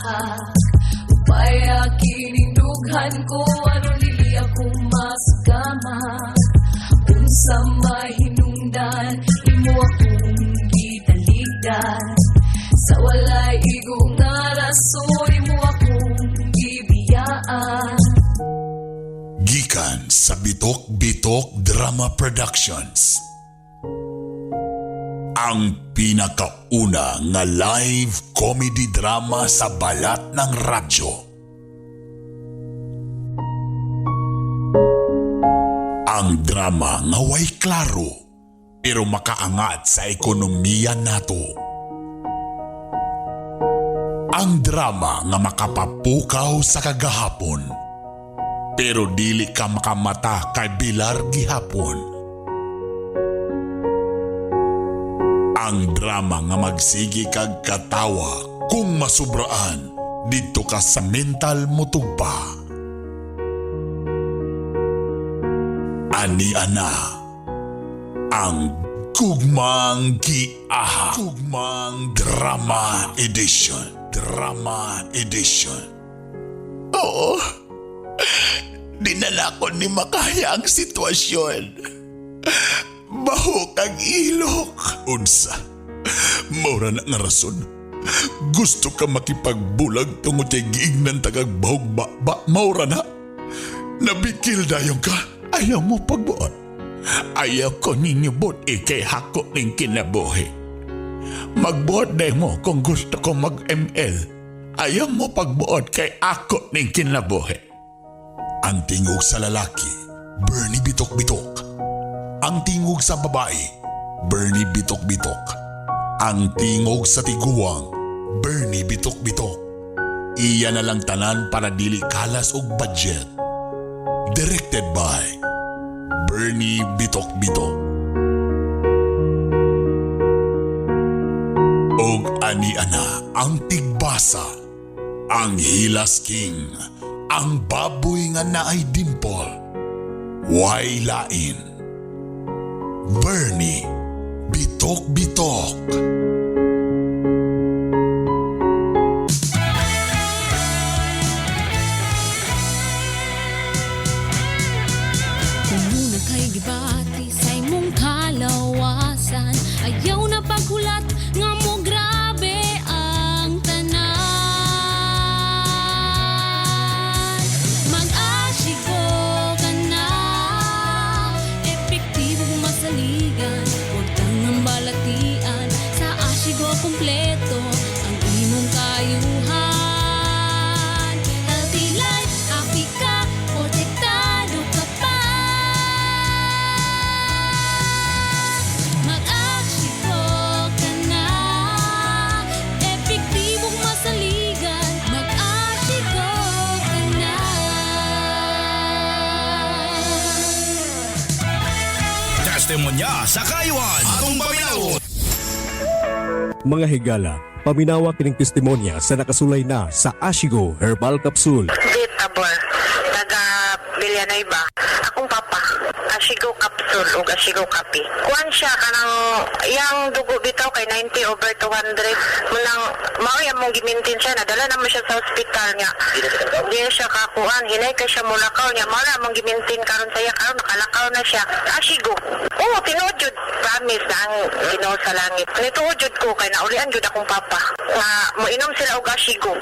giahak. Upaya kining dughan ko aron dili ako masugama. Unsa mahinungdan imo akong gitaligdan. Sa walay igo nga rason imo akong gibiyaan. Gikan sa Bitok Bitok Drama Productions. Ang pinakauna nga live comedy drama sa balat ng radyo. Ang drama nga way klaro pero makaangat sa ekonomiya nato. Ang drama nga makapapukaw sa kagahapon pero dili ka makamata kay Bilar gihapon. Ang drama nga magsigi kag katawa kung masubraan didto ka sa mental motugpa. Ani ana ang Gugmang Giaha. Gugmang Drama Edition. Drama Edition. Oo. Dinala ko ni makaya ang sitwasyon. Bahok ang ilok. Unsa? Maura na nga rason. Gusto ka makipagbulag tungod kay giignan tagag bahog ba, ba maura na. Nabikil dayon ka. Ayaw mo pagbuot. Ayaw ko ninyo buot ikay hako ning kinabuhi. Magbuot day mo kung gusto ko mag-ML. Ayaw mo pagbuot kay ako ning kinabuhi. Ang tingog sa lalaki, Bernie Bitok Bitok. Ang tingog sa babae, Bernie Bitok Bitok. Ang tingog sa tiguang, Bernie Bitok Bitok. Iya na lang tanan para dili kalas og budget. Directed by Bernie Bitok Bitok. Og ani-ana ang tigbasa, ang Hilas King, ang baboy nga naay dimple, way lain. Bernie Bitok Bitok. Kung kay gibati sa imong kalawasan, ayaw na paghulat nga mo grabe ang tanan. Mag-asygo ka na, epektibong masaligan. Huwag tangang balatian, sa asygo kumpleto ang imong kayuhan. Healthy life, happy ka, protektado ka pa. Mag-asygo ka na, epektibong masaligan. Mag-asygo ka na. Testimonya sa Kayuan. Atong paminawon. Mga higala, paminawa kining testimonya sa nakasulay na sa Ashigo Herbal Capsule. Dit Tabor, taga Villanueva. Akong papa, Ashigo capsule ug Ashigo kape. Kuan siya kanang iyang dugo bitaw kay 90 over 200. Munang mao among gimintin siya, nadala naman siya sa ospital niya. Di na siya kakuan, hinay kay siya mulakaw niya. Mao na among gimintin karon saya karon nakalakaw na siya. Ashigo. Oo, tinuod jud. Promise na ang Ginoo sa langit. Nituod jud ko kay naulian jud akong papa. Nga moinom sila og Ashigo.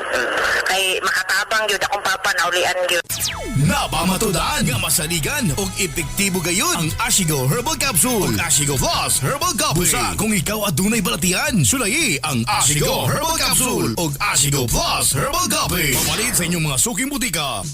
Kay makatabang jud akong papa, naulian jud. Napamatudan nga masaligan og epektibo gayon ang Ashigo Herbal Capsule ug Ashigo Plus Herbal Coffee. Busa kung ikaw adunay balatian, sulayi ang Ashigo Herbal Capsule ug Ashigo Plus Herbal Coffee. Papalit sa inyong mga suking butika.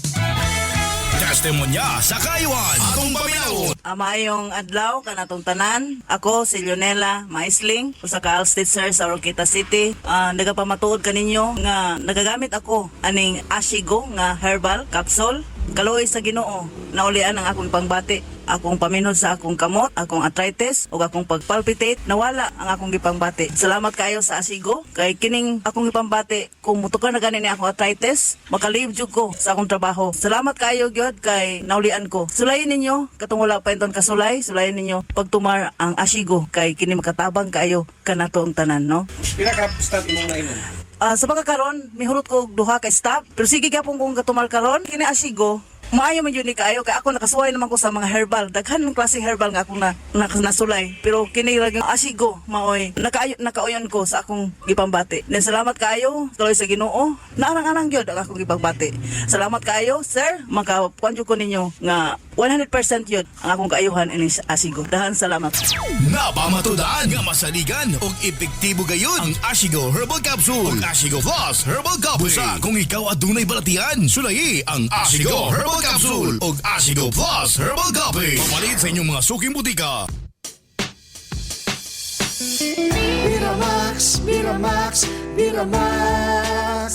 Testimonya sa Kayuan. Atong paminawon. Maayong adlaw kanatong tanan. Ako si Leonela Maisling, usa ka Alstitzer sa Oroquita City. Nagapamatuod kaninyo nga nagagamit ako aning Ashigo nga herbal capsule. Kaluoy sa Ginoo, naulian ang akong pangbati, akong paminhod sa akong kamot, akong arthritis ug akong pagpalpitate, nawala ang akong gipangbati. Salamat kaayo sa Asigo kay kining akong gipambati kung mutukar na gani ni akong arthritis, makalib jud ko sa akong trabaho. Salamat kaayo gyud kay naulian ko. Sulayin ninyo katong wala pa inton kasulay, sulayin ninyo pagtumar ang Asigo kay kini makatabang kaayo kanato ang tanan, no? Pila ka start imong nainom? Sa pagkakaron, mihurot ko og duha ka staff, pero sige gyapon kong gatumar karon kini Ashigo. Maayo man yun ni kaayo kay ako nakasuway naman ko sa mga herbal. Daghan ng klase herbal nga akong na nasulay. Pero kini lagi Ashigo maoy nakaayo nakauyon ko sa akong gipambati. Then salamat kaayo tuloy sa Ginoo. Naarang-arang gyud ang akong gipangbati. Salamat kaayo, sir. Makakuan jud ko ninyo nga 100% yun ang akong kaayuhan ini Ashigo. Dahan salamat. Napamatudaan nga masaligan og epektibo gayud ang Ashigo Herbal Capsule ug Ashigo Plus Herbal Coffee. Busa kung ikaw adunay balatian, sulayi ang Ashigo Herbal Capsule ug Ashigo Plus Herbal Coffee. Papalit sa inyong mga suking butika. Miramax, Miramax, Miramax.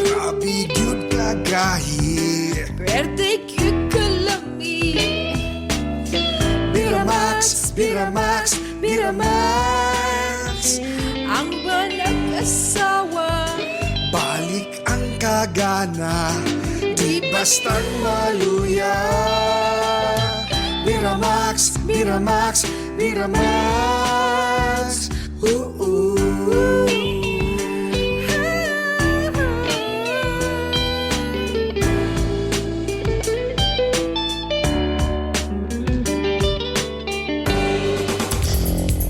Grabe gyud kagahi. Pwerte gyud kalami. Miramax, Miramax, Miramax. Ang nag-asawa. Balik ang kagana, di bastang maluya. Miramax, Miramax, Miramax. Ooh.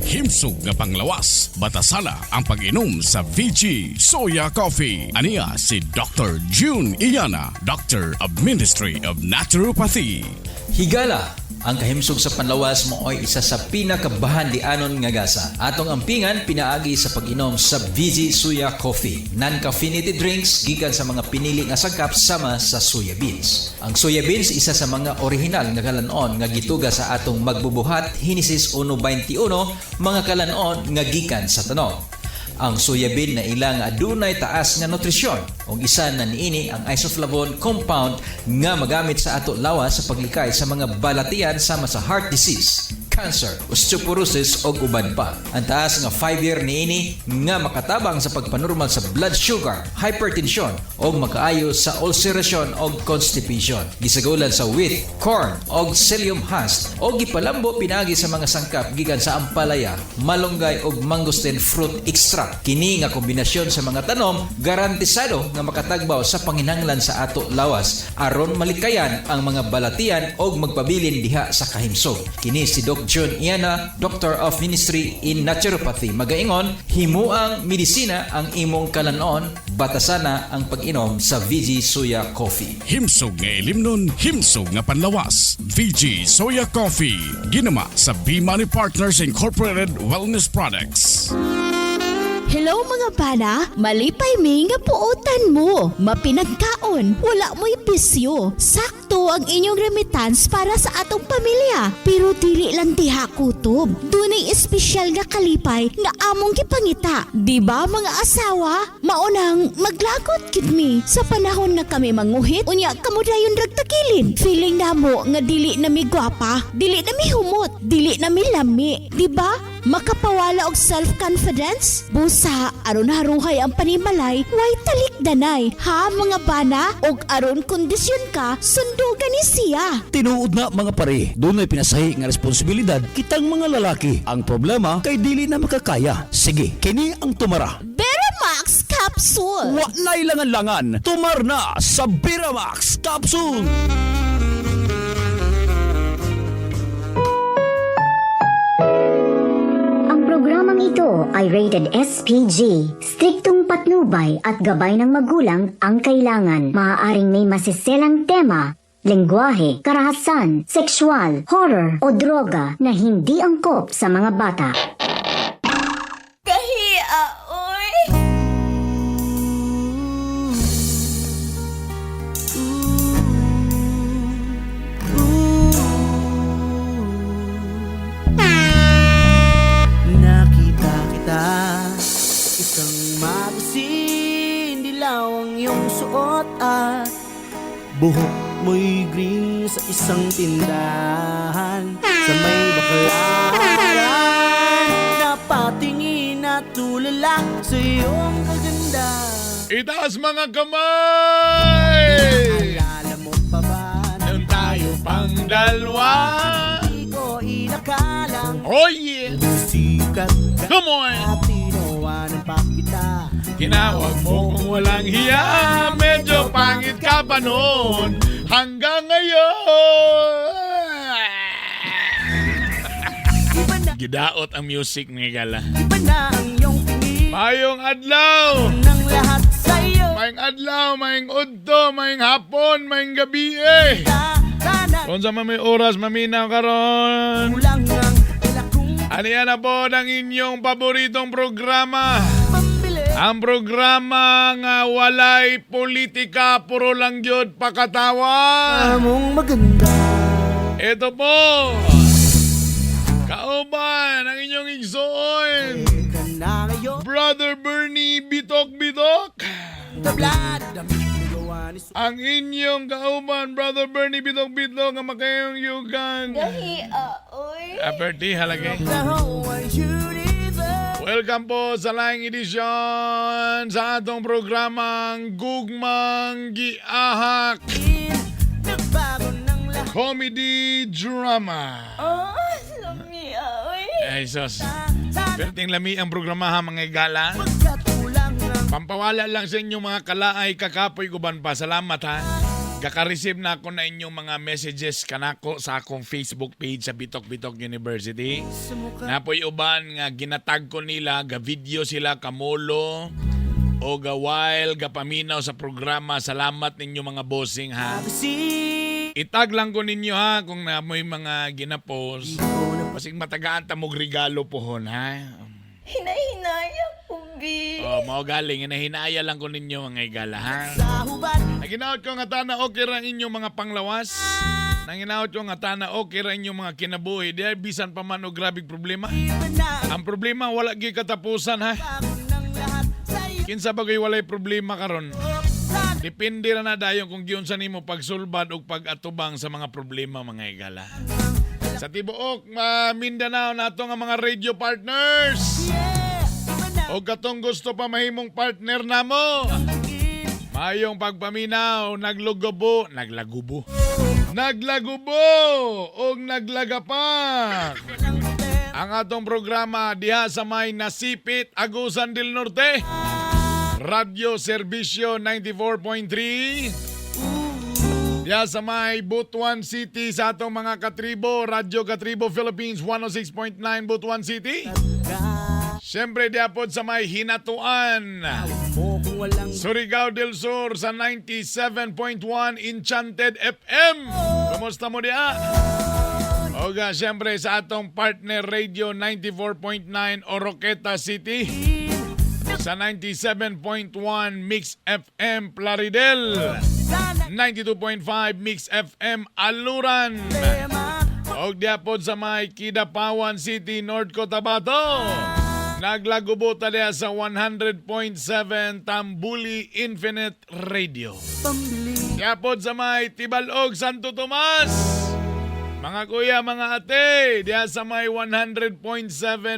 Himsog nga panglawas, batasala ang pag-inom sa VG Soya Coffee. Aniya si Dr. June Iyana, Doctor of Ministry of Naturopathy. Higala, ang kahimsog sa panlawas maoy isa sa pinakabahandianon nga gasa. Atong ampingan pinaagi sa pag-inom sa VG Suya Coffee. Non-caffeinated drinks gikan sa mga pinili nga sangkap sama sa soya beans. Ang soya beans isa sa mga orihinal nga kalanon nga gituga sa atong magbubuhat Henesis 1:21, mga kalanon nga gikan sa tanom. Ang soya bean na ilang adunay taas nga nutrisyon ug isa na niini ang isoflavone compound nga magamit sa ato lawas sa paglikay sa mga balatian sama sa heart disease, cancer, osteoporosis ug uban pa. Ang taas nga fiber niini nga makatabang sa pagpanormal sa blood sugar, hypertension ug makaayo sa ulceration ug constipation. Gisagulan sa wheat, corn ug psyllium husk ug gipalambo pinaagi sa mga sangkap gikan sa ampalaya, malunggay ug mangosteen fruit extract. Kini nga kombinasyon sa mga tanom garantisado nga makatagbaw sa panginahanglan sa ato lawas aron malikayan ang mga balatian og magpabilin diha sa kahimsog. Kini si Doc John Iana, Doctor of Ministry in Naturopathy. Magaingon, himuang medisina ang imong kalanon, batasana ang pag-inom sa VG Suya Coffee. Himsog nga ilimnon, himsog nga panlawas. VG Soya Coffee. Ginama sa B-Money Partners Incorporated Wellness Products. Hello mga bana, malipay mi nga puotan mo. Mapinagkaon, wala mo'y bisyo. Sakto ang inyong remittance para sa atong pamilya. Pero dili lang diha kutob. Dunay espesyal nga kalipay nga among gipangita. Di ba mga asawa? Maunang maglagot gid mi sa panahon nga kami manguhit, unya kamo dayon ragtakilid. Feeling namo nga dili na mi gwapa, dili na mi humot, dili na mi lami. Di ba? Makapawala og self-confidence? Busa, aron haruhay ang panimalay, way talikdanay. Ha mga bana? Og aron kondisyon ka, sundugan ni siya. Tinuod na mga pare, dunay pinasahi nga responsibilidad kitang mga lalaki. Ang problema kay dili na makakaya. Sige, kini ang tumara. Beramax Capsule! Wa na'y langan-langan, tumar na sa Beramax Capsule. Ang programang ito ay rated SPG. Striktong patnubay at gabay ng magulang ang kailangan. Maaaring may masiselang tema, lengguwahe, karahasan, sexual, horror o droga na hindi angkop sa mga bata. Kahia, oy. Nakita kita, isang magasin. Dilaw ang iyong suot at buhok mo'y green sa isang tindahan sa may baklaran. Napatingin at tulala sa iyong kaganda. Itaas mga kamay! Alala mo pa ba Nung tayo pang dalawa? Di ko inakalang Oh yeah! sikat ka Come on! at tinawanan pa kita. Tinawag mo kung walang hiya. Medyo pangit ka pa noon. Hanggang ngayon. Gidaot ang music mga higala. Iba na ang iyong tingin. Mayong adlaw! Ng lahat sa'yo. Mayong adlaw, mayong udto, mayong hapon, mayong gabi eh. Kung sa may oras, maminaw karon. Kulang ang Aniya na po ang inyong paboritong programa. Ang programa nga walay politika, puro lang gyud pakatawa. Among maganda. Ito po. Kauban ang inyong igsoon. Brother Bernie Bitok Bitok. Ang inyong kauban, Brother Bernie Bitok Bitok, nga makayong yugang. Gahi, uy. Aperti, halagay. Welcome po sa laing edisyon sa atong programang Gugmang Giahak Comedy Drama. Oh, lami, uy. Ay, sus. Perting lami ang programa ha, mga igala. Pampawala lang sa inyong mga kalaay, kakapoy, guban pa. Salamat ha. Kaka-receive na ako na inyong mga messages kanako sa akong Facebook page sa Bitok Bitok University. Napoy uban nga ginatag ko nila, ga-video sila kamolo o ga-while gapaminaw sa programa. Salamat ninyo mga bossing ha. Itag lang ko ninyo ha kung na may mga ginapost. Basig matagaan ta mog regalo pohon ha. Hinahinaya ko, bi. Oh, mao galing hinahinaya lang ko ninyo mga igala ha. Naginaot ko nga tana okay ra inyong mga panglawas. Nanginaot ko nga tana okay ra inyong mga kinabuhi. Di ay bisan pa man og grabeng problema. Ang problema wala gyud katapusan ha. Kinsa ba ko'y walay problema karon? Depende ra na dayon kung giunsa nimo pagsulbad og pag-atubang sa mga problema mga igala. Sa tibuok Mindanao nato nga mga radio partners. O katong gusto pa mahimong partner namo. Mayong pagpaminaw, naglugobo, naglagubo. Naglagubo og naglagapak. Ang atong programa diha sa may Nasipit, Agusan del Norte. Radyo Serbisyo 94.3. Diha sa may Butuan City sa atong mga katribo, Radyo Katribo Philippines 106.9 Butuan City. Siyempre diha pod sa may Hinatuan. Surigao del Sur sa 97.1 Enchanted FM. Kumusta mo diha? Oga, siyempre sa atong partner radio 94.9 Oroqueta City. Sa 97.1 Mix FM Plaridel. 92.5 Mix FM Aluran. Og diha pod sa may Kidapawan City, North Cotabato. Naglagubo ta diha sa 100.7 Tambuli Infinite Radio. Diha pod sa may Tibalog, Santo Tomas. Mga kuya, mga ate, diha sa may 100.7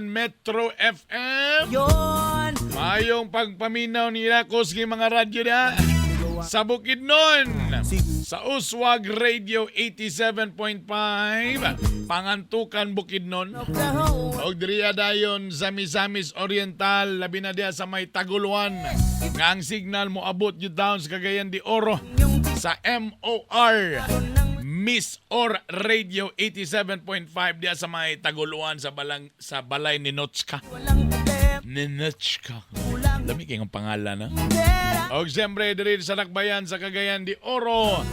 Metro FM. Mayong pagpaminaw ni Rakos kay mga radyo diha. Sa Bukidnon, sa Uswag Radio 87.5, Pangantukan Bukidnon. Og diriya dayon sa Misamis Oriental, labi na diha sa may Taguluan. Nga ang signal mo abot yun down sa Cagayan de Oro sa MOR. Miss Or Radio 87.5 diha sa may Taguluan sa balang sa balay ni Notchka. Ninotchka. Dami kayong pangalan, ha? Og siyempre, diri sa Lakbayan sa Cagayan de Oro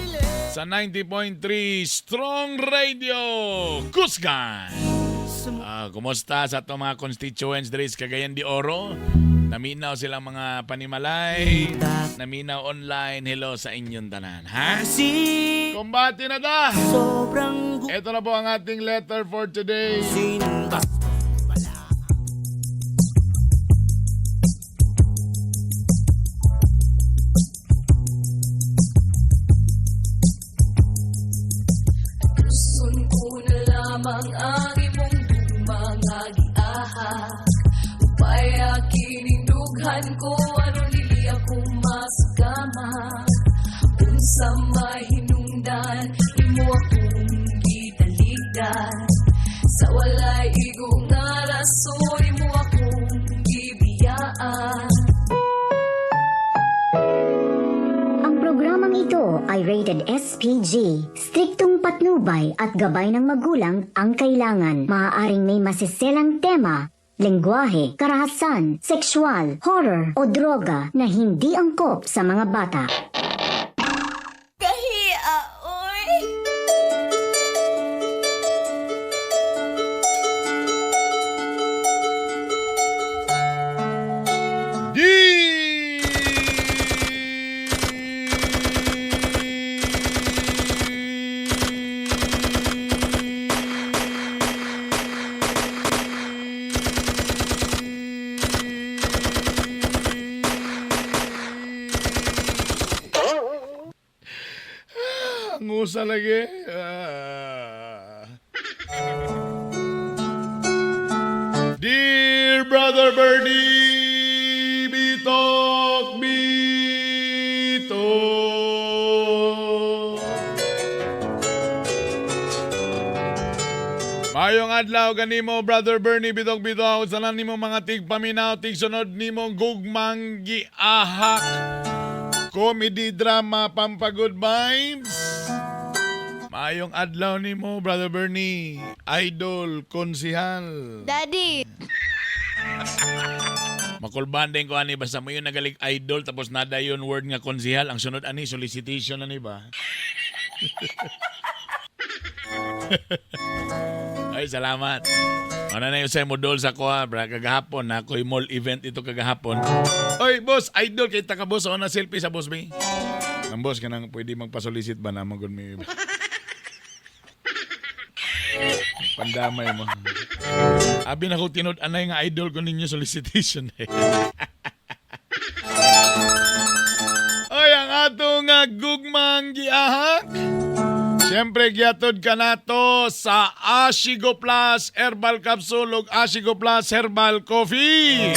sa 90.3 Strong Radio Kusgan. Kumusta sa atong mga constituents diri sa Cagayan de Oro? Naminaw silang mga panimalay. Naminaw online. Hello sa inyong tanan, ha? Kumbate na ta! Ito na po ang ating letter for today. Gusto ko na lamang ang imong gugma nga giahak. Upaya kining dughan ko aron dili ako masugama. Unsa may hinungdan imo akong gitaligdan. Sa walay igo nga rason imo akong gibiyaan. Programang ito ay rated SPG. Striktong patnubay at gabay ng magulang ang kailangan. Maaaring may masiselang tema, lengguwahe, karahasan, sexual, horror o droga na hindi angkop sa mga bata. Kahia, oy. Ang usa lagi. Ah. Dear Brother Bernie, Bitok, Bitok. Mayong adlaw kanimo Brother Bernie, Bitok Bitok, sa nimo mga tigpaminaw, tigsunod nimo gugmang giahak. Comedy drama pampa good vibes. Mayong adlaw nimo Brother Bernie, idol konsihal. Daddy. Makulbanding ko ani basta mo yun nagalig idol tapos nada yun word nga konsihal ang sunod ani solicitation ani ba? Ay, salamat. Ano na yung sa mo dol sa kuha, bra, kagahapon na ako'y mall event ito kagahapon. Oy, boss, idol kita ka boss, na selfie sa boss me. Ang boss kanang pwede magpa-solicit ba na magud mi. Pandamay mo. Abi na ko tinud anay nga idol ko ninyo solicitation eh. Oy, ang ato nga gugmang giahak. Siyempre, giatod ka nato sa Ashigo Plus Herbal Capsule ug Ashigo Plus Herbal Coffee.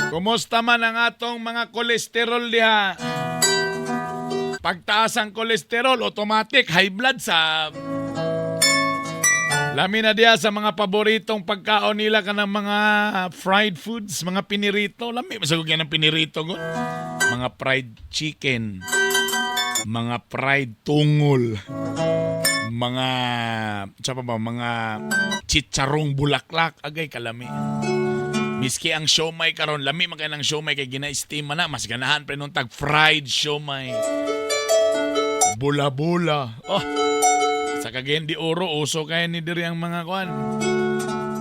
Kumusta man ang atong mga kolesterol diha? Pagtaas ang kolesterol, automatic high blood sa Lami na diha sa mga paboritong pagkaon nila kanang mga fried foods, mga pinirito. Lami masagog yan ang pinirito gud. Mga fried chicken, mga fried tungol, mga sa pa ba, mga chicharong bulaklak, agay kalami. Miski ang siomay karon lami man kay ng siomay kay gina-steam man na, mas ganahan pre nung tag fried siomay. Bula-bula. Oh. Sa Cagayan de Oro, uso kay ni diri ang mga kuan.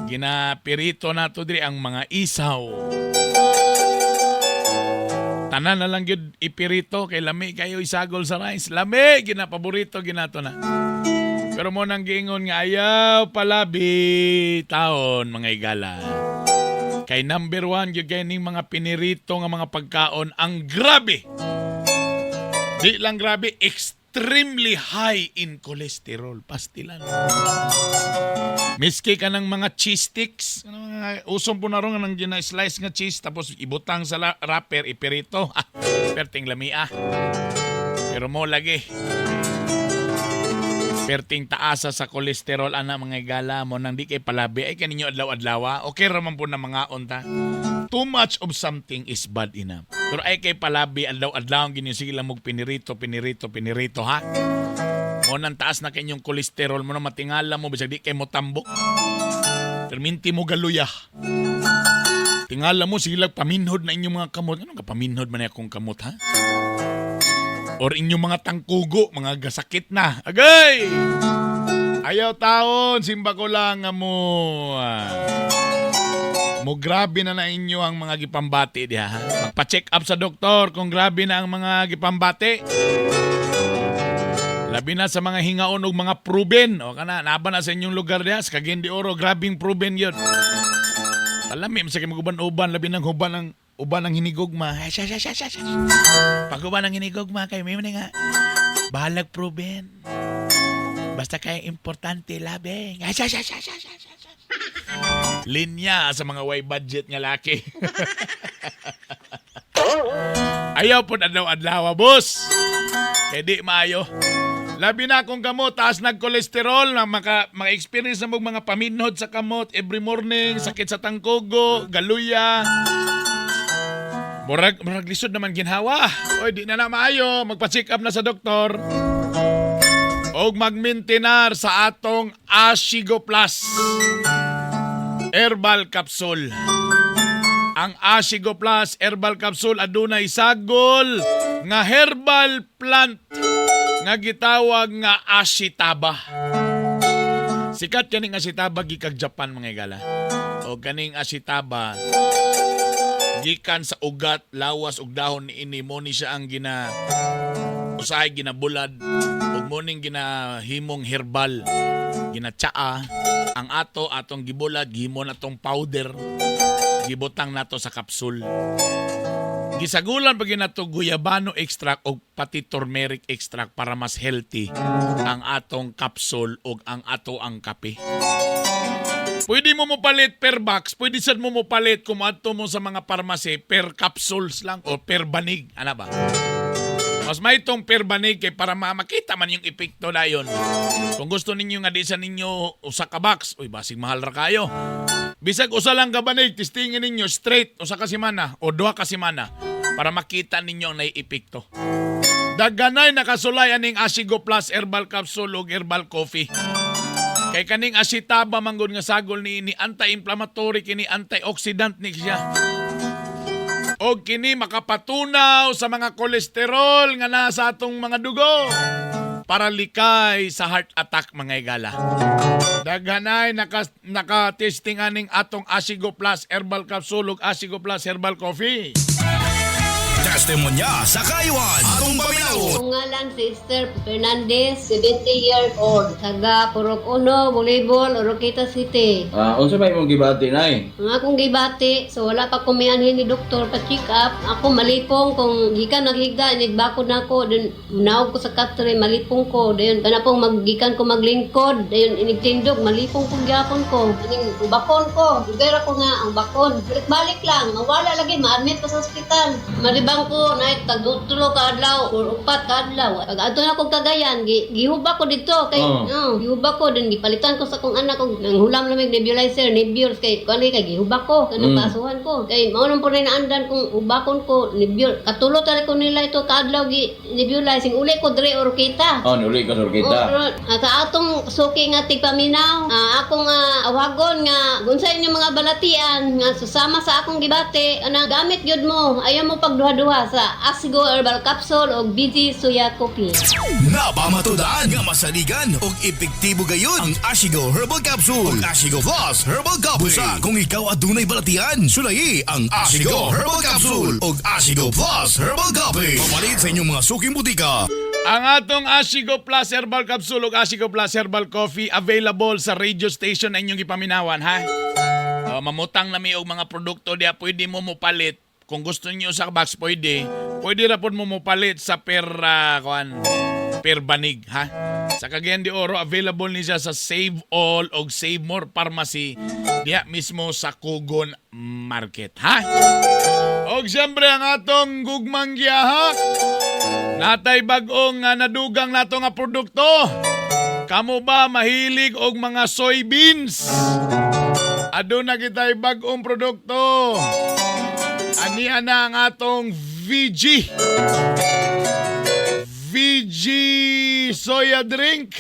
Ginapirito nato diri ang mga isaw. Tanan na lang gyud ipirito kay lami kayo isagol sa rice. Lami ginapaborito ginato na. Pero mo nang giingon nga ayaw palabi taon mga igala. Kay number one gyud kay ning mga pinirito nga mga pagkaon ang grabe. Di lang grabe, extremely high in cholesterol. Pastilan. Miski ka ng mga cheese sticks, kanang mga usong po na ron nga nang gina-slice nga cheese tapos ibutang sa wrapper, ipirito. Ah, perting lamia. Pero mo lagi. Perting taasa sa kolesterol ana mga igala mo nang di kay palabi ay kaninyo adlaw-adlawa. Okay ra man po na mga unta. Too much of something is bad enough. Pero ay kay palabi adlaw-adlaw ang ginyo sige lang mog pinirito, pinirito, pinirito ha. Mo nang taas na kanyong kolesterol mo na matingala mo bisag di kay mo tambok. Perminti mo galuya. Tingala mo sige lang paminhod na inyong mga kamot. Anong ka paminhod man akong kamot ha? Or inyong mga tangkugo, mga gasakit na. Agay! Ayaw taon, simba ko lang nga mo. Mo grabe na na inyo ang mga gipambati diha. Ha? Magpa-check up sa doktor kung grabe na ang mga gipambati. Labi na sa mga hingaon og mga proven. O kana, naba na sa inyong lugar diha sa Cagayan de Oro, grabing proven yun. Talami sa kay maguban-uban labi nang huban ang uban ang hinigugma. Ay, siya, siya, siya, siya, siya. Pag-uban ang hinigugma kay may nga. Bahalag proven. Basta kay importante labing. Ay, siya, siya, siya, siya, siya, siya, siya. Linya sa mga way budget nga laki. Ayaw po adlaw-adlaw, boss. Kay di maayo. Labi na akong kamot, taas nagkolesterol, na maka-experience na mong mga paminhod sa kamot every morning, sakit sa tangkogo, galuya. Murag, murag lisod naman ginhawa. Oy, di na na maayo. Magpa-check up na sa doktor. Og magmintinar sa atong Ashigo Plus Herbal Capsule. Ang Ashigo Plus Herbal Capsule adunay sagol nga herbal plant nga gitawag nga Ashitaba. Sikat kaning Ashitaba gikag Japan, mga igala. O kaning Ashitaba gikan sa ugat, lawas ug dahon niini, mo ni siya ang gina usahay ginabulad ug mo ning ginahimong herbal, ginatsaa. Ang ato, atong gibulad, gihimo natong powder, gibutang nato sa kapsul. Gisagulan pa ginato guyabano extract o pati turmeric extract para mas healthy ang atong kapsul o ang ato ang kape. Pwede mo mopalit per box, pwede sad mo mopalit kung adto mo sa mga pharmacy per capsules lang o per banig, ana ba? Mas may itong per banig kay para makita man yung epekto na yun. Kung gusto ninyo nga di sa ninyo usa ka box, uy, basig mahal ra kayo. Bisag usa lang ka banig, testingin ninyo straight usa ka semana o 2 ka semana para makita ninyo ang nai-epekto. Daghanay nakasulay aning Asigo Plus Herbal Capsule ug Herbal Coffee. Kay kaning asitaba manggod nga sagol ni ini, anti-inflammatory kini, antioxidant ni siya. Og kini makapatunaw sa mga kolesterol nga nasa atong mga dugo para likay sa heart attack, mga igala. Daghanay naka-testing aning atong Asigo Plus Herbal Capsule ug Asigo Plus Herbal Coffee. Testimonya sa kayuan. Atong paminawon. Akong ngalan si Esther Fernandez, 70 years old. Taga Purok Uno, Volleyball, Oroquieta City. Ah, unsa may imong gibati, Nay? Ang akong gibati, so wala pa ko mianhin ni doktor pa check up. Ako malipong kung gikan naghigda, nigbakod na ako, then naog ko sa katre, malipong ko. Dayon kana pong maggikan ko maglingkod, dayon inigtindog, malipong ko gyapon ko. Ining bakon ko, dugay ra ko nga ang bakon. Balik-balik lang, mawala lagi, ma-admit ko sa ospital. Maribang ko, na tag 3 ka adlaw or 4 ka adlaw. Pag adto na ko Cagayan, gihuba ko dito kay oh, gihuba ko din, gipalitan ko sa akong anak og nang hulam lamig nebulizer, nebules, kay kuan kay gihuba ko kanang paasuhan ko. Kay mao nang pud naandan kung hubakon ko nebul. Katulo tali ko nila ito kaadlaw gi nebulizing, uli ko dre Oroquieta. Oh, niuli ka sa Oroquieta. Oh, sa atong suki nga tigpaminaw, akong awagon nga unsa inyong mga balatian nga susama sa akong gibati, ana gamit gyud mo, ayaw mo pagduha-duha sa Asigo Herbal Capsule o VG Soya Coffee. Napamatudan nga masaligan og epektibo gayon ang Ashigo Herbal Capsule ug Ashigo Plus Herbal Coffee. Busa kung ikaw adunay balatian, sulayi ang Ashigo Herbal Capsule ug Ashigo Plus Herbal Coffee. Papalit sa inyong mga suking butika. Ang atong Ashigo Plus Herbal Capsule ug Ashigo Plus Herbal Coffee available sa radio station na inyong gipaminawan, ha. Mamutang na mi og mga produkto diya, pwede mo mopalit. Kung gusto niyo sa box, pwede. Pwede ra pod mo mopalit sa per kuan, per banig, ha. Sa Cagayan de Oro, available ni siya sa Save All og Save More Pharmacy diha mismo sa Kugon Market, ha. Og siyempre ang atong gugmang giyahak. Natay bag-ong nga nadugang nato nga produkto. Kamo ba mahilig og mga soybeans? Aduna kitay bag-ong produkto. Ania na ang atong VG. VG Soya Drink.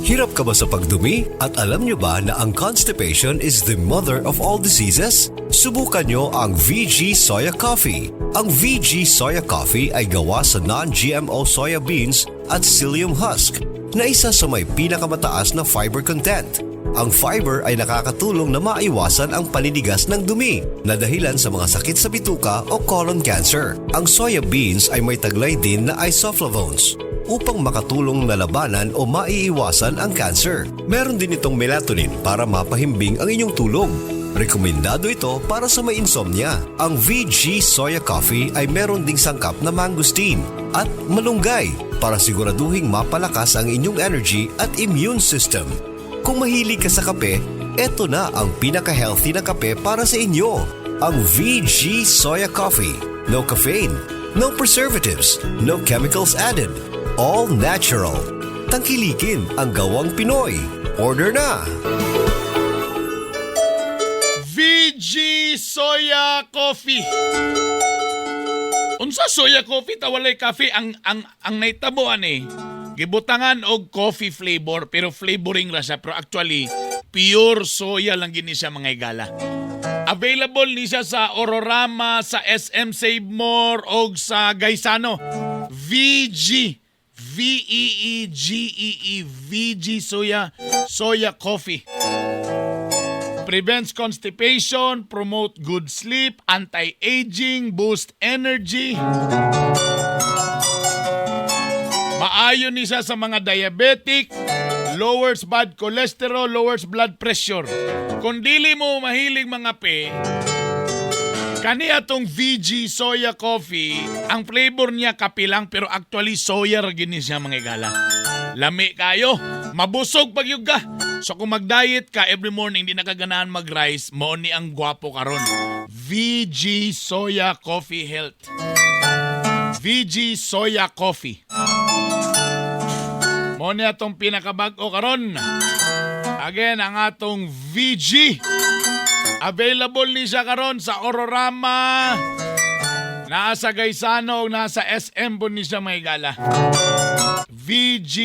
Hirap ka ba sa pagdumi? At alam nyo ba na ang constipation is the mother of all diseases? Subukan nyo ang VG Soya Coffee. Ang VG Soya Coffee ay gawa sa non-GMO soya beans at psyllium husk na isa sa may pinakamataas na fiber content. Ang fiber ay nakakatulong na maiwasan ang paninigas ng dumi na dahilan sa mga sakit sa bituka o colon cancer. Ang soya beans ay may taglay din na isoflavones upang makatulong na labanan o maiiwasan ang cancer. Meron din itong melatonin para mapahimbing ang inyong tulog. Rekomendado ito para sa may insomnia. Ang VG Soya Coffee ay meron ding sangkap na mangosteen at malunggay para siguraduhing mapalakas ang inyong energy at immune system. Kung mahilig ka sa kape, eto na ang pinaka-healthy na kape para sa inyo. Ang VG Soya Coffee. No caffeine, no preservatives, no chemicals added. All natural. Tangkilikin ang gawang Pinoy. Order na! VG Soya Soya Coffee. Unsa soya coffee ta walay coffee ang nahitabo ani? Gibutangan og coffee flavor, pero flavoring ra siya, pero actually pure soya lang gini siya, mga higala. Available ni siya sa Ororama, sa SM Save More og sa Gaisano. VG V E E G E E VG Soya Soya Coffee. Prevents constipation, promote good sleep, anti-aging, boost energy. Maayo ni siya sa mga diabetic, lowers bad cholesterol, lowers blood pressure. Kung dili mo mahilig mga pe, kani atong VG Soya Coffee, ang flavor niya kape lang, pero actually soya ra gini siya, mga higala. Lami kayo, mabusog pag ka. So kung mag-diet ka every morning, di na ka ganahan mag-rice, mao ni ang gwapo karon. VG Soya Coffee Health. VG Soya Coffee. Mao ni atong pinakabag-o karon. Again, ang atong VG. Available ni siya karon sa Ororama, naa sa Gaisano, ug naa sa SM po ni siya, mga higala. VG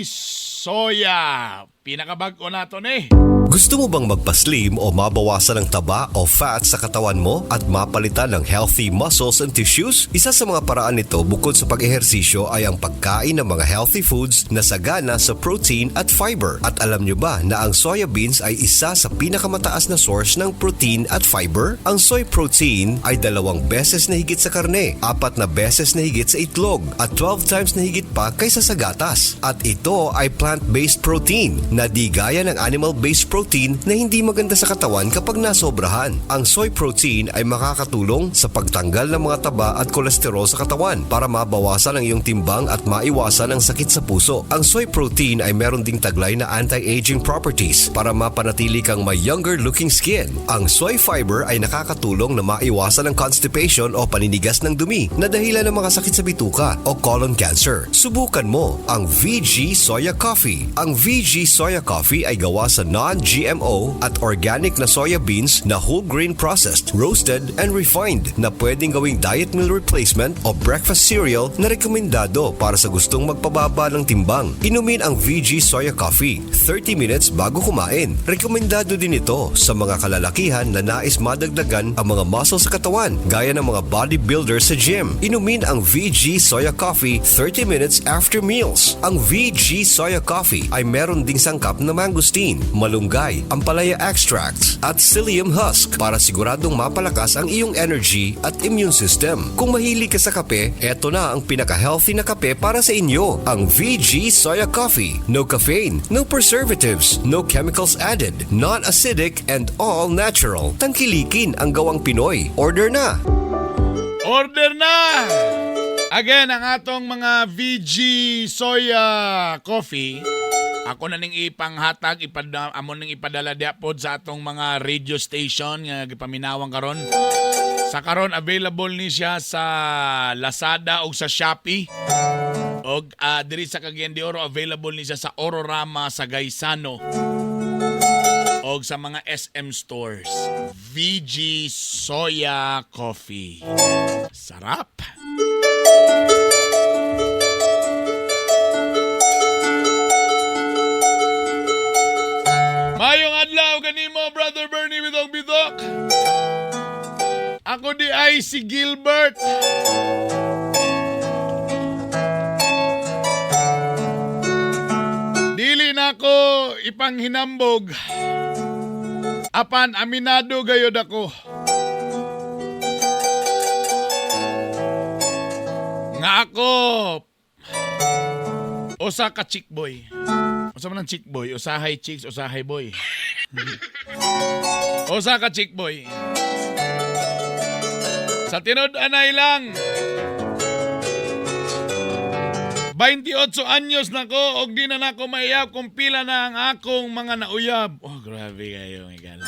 Soya. Pinakabag-o nato ni. Gusto mo bang magpaslim o mabawasan ang taba o fat sa katawan mo at mapalitan ng healthy muscles and tissues? Isa sa mga paraan nito bukod sa pag-ehersisyo ay ang pagkain ng mga healthy foods na sagana sa protein at fiber. At alam nyo ba na ang soya beans ay isa sa pinakamataas na source ng protein at fiber? Ang soy protein ay 2 beses na higit sa karne, 4 na beses na higit sa itlog, at 12 times na higit pa kaysa sa gatas. At ito ay plant-based protein na di gaya ng animal-based protein na hindi maganda sa katawan kapag nasobrahan. Ang soy protein ay makakatulong sa pagtanggal ng mga taba at kolesterol sa katawan para mabawasan ang iyong timbang at maiwasan ang sakit sa puso. Ang soy protein ay meron ding taglay na anti-aging properties para mapanatili kang may younger looking skin. Ang soy fiber ay nakakatulong na maiwasan ang constipation o paninigas ng dumi na dahilan ng mga sakit sa bituka o colon cancer. Subukan mo ang VG Soya Coffee. Ang VG Soya Coffee ay gawa sa non-GMO at organic na soya beans na whole grain processed, roasted, and refined na pwedeng gawing diet meal replacement o breakfast cereal na rekomendado para sa gustong magpababa ng timbang. Inumin ang VG Soya Coffee 30 minutes bago kumain. Rekomendado din ito sa mga kalalakihan na nais madagdagan ang mga muscle sa katawan gaya ng mga bodybuilders sa gym. Inumin ang VG Soya Coffee 30 minutes after meals. Ang VG Soya Coffee ay meron ding sangkap na mangosteen, malunggay, ampalaya extracts at psyllium husk para siguradong mapalakas ang iyong energy at immune system. Kung mahilig ka sa kape, eto na ang pinaka-healthy na kape para sa inyo, ang VG Soya Coffee. No caffeine, no preservatives, no chemicals added, non-acidic and all natural. Tangkilikin ang gawang Pinoy. Order na! Order na! Again, ang atong mga VG Soya Coffee, ako na ning ipanghatag, amo ning ipadala diya pod sa atong mga radio station nga gipaminawang karon. Sa karon available ni siya sa Lazada o sa Shopee. Og diri sa Cagayan de Oro available ni siya sa Ororama, sa Gaisano og sa mga SM stores. VG Soya Coffee. Sarap. Mayong adlaw kanimo, Brother Bernie Bidok Bidok. Ako di ay si Gilbert. Dili na ako ipanghinambog. Apan aminado gayod ako nga ako usa ka chick boy. Usa man ang chick boy, usahay chicks, usahay boy. Usa ka chick boy. Sa tinud-anay lang, 28 anyos na ko og di na nako maiyab kung pila na ang akong mga nauyab. Oh, grabe kayo, higala.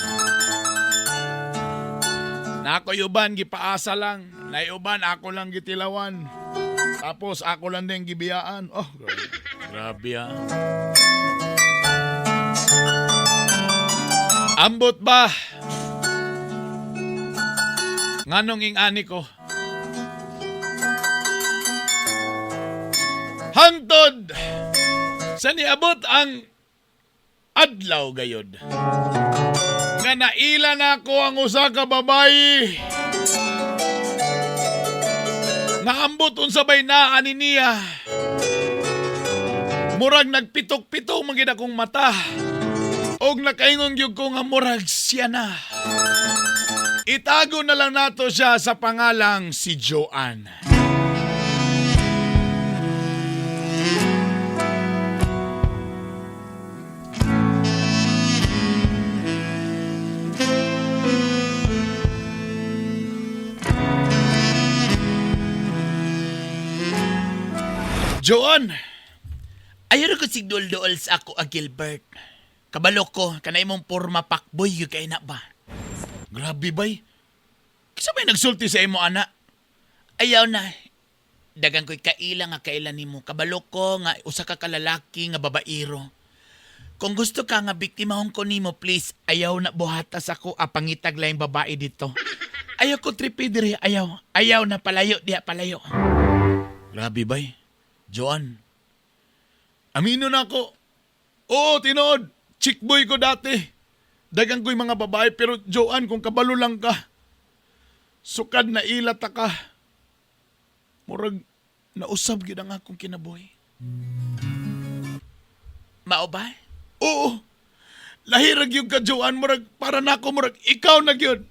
Nako uban gipaasa lang. Naiuban ako lang gitilawan. Tapos ako lang din gibiyaan. Oh, grabe. Grabe ah. Ambot ba? Nganong ing-ani ko? Hangtod sa niabot ang adlaw gayod. Nga naila na ako ang usa ka babayi. Nga ambot unsa bay naa ani niya. Murag nagpitok-pitok man gid akong mata. Og nakaingon gyud ko nga murag siya na. Itago na lang nato siya sa pangalang si Joanne. Joanne! Ayaw ko sigdol-dool sa ako a Gilbert. Kabalo ko, kanay mong porma pakboy yun kay na ba? Grabe bay. Kisa may nagsulti sa imo ana? Ayaw na. Dagan ko'y kaila nga kaila nimo. Kabalo ko nga usa ka kalalaki nga babairo. Kung gusto ka nga biktimahon ko nimo, please, ayaw na buhatas ako a pangitag laing babae dito. Ayaw ko tripi diri, ayaw. Ayaw na palayo diha palayo. Grabe bay. Joanne. Amino na ako. Oo, tinuod. Chick boy ko dati. Dagan ko'y mga babae pero Joanne, kung kabalo lang ka, sukad na ilata ka. Murag nausab gyud ang akong kinabuhi. Mao ba? Oo. Lahirag yung ka, Joanne. Murag, para na ako, murag, ikaw na gyud.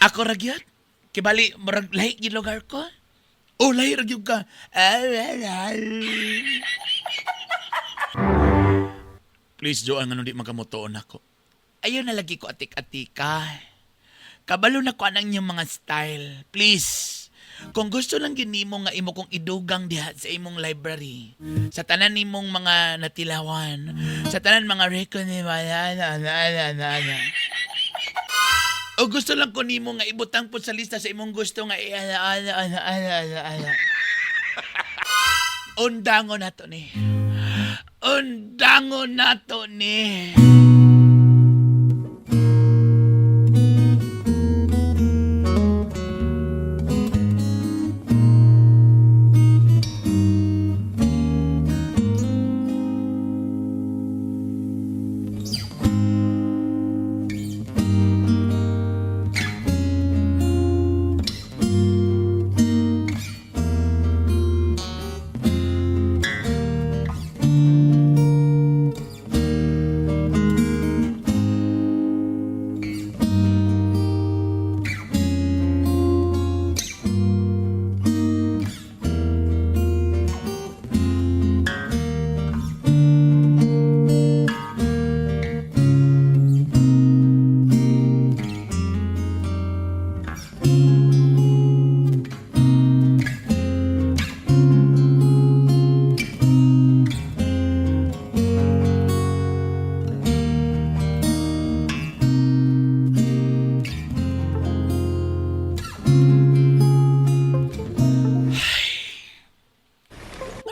Ako ra gyud. Kibali murag lahi gyud lugar ko. Oh, lahirag yung ka. Please, Joanne, ano di makamutuon ako. Ayaw na lagi ko atik-atika. Kabalo na ko anang inyong mga style. Please. Kung gusto lang ginimo nga imo kong idugang diha sa imong library, sa tanan nimong mga natilawan, sa tanan mga record ni na na na na na. O gusto lang ko nimo nga ibutang po sa lista sa imong gusto nga i ana ana ana ana ana ana. Undango na to ni. Undango na to ni.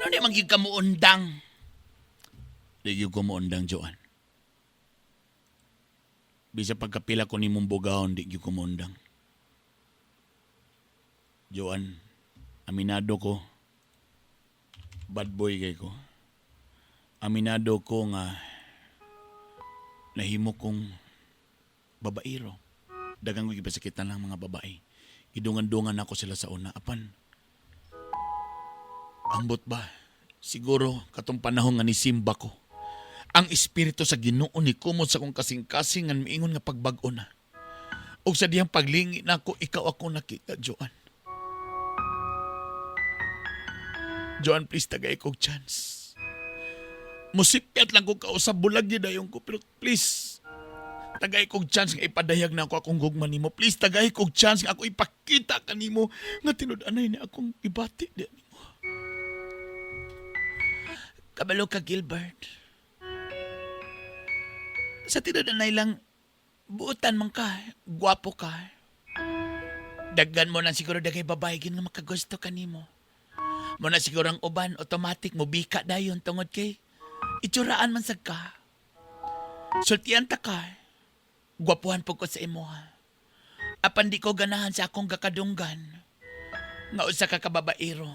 Ano ni man gyud ka muundang? Di gyud ko muundang, Joanne. Bisa pagkapila ko nimong bugahon, di gyud ko muundang. Joanne, aminado ko, bad boy kay ko. Aminado ko nga nahimo kong babairo. Dagang ko gipasakitan lang mga babae. Idungan-dungan ako sila sa una. Apan, ambot ba? Siguro katong panahon nga nisimba ko. Ang espiritu sa Ginoo ni kumot sa akong kasing-kasing nga miingon nga pagbag-o na. Og sa diyang paglingi nako ikaw ako nakita, Joan. Joan, please tagay kog chance. Musipyat lang ko kausap bulag gyud dayon ko pero please tagay kog chance nga ipadayag na ako akong gugma nimo. Please tagay kog chance nga ako ipakita kanimo nga tinud-anay ni akong ibati di nimo. Kabalo ka, Gilbert. Sa tinud-anay lang, buotan man ka, gwapo ka. Daggan mo na siguro dagay babae gin nga makagusto kanimo. Mo na siguro ang uban, automatic mo bika dayon tungod kay itsuraan man sad ka. Sultian ta ka. Gwapuhan po ko sa imo ha. Apan di ko ganahan sa akong gakadunggan. Nga usa ka kababaero.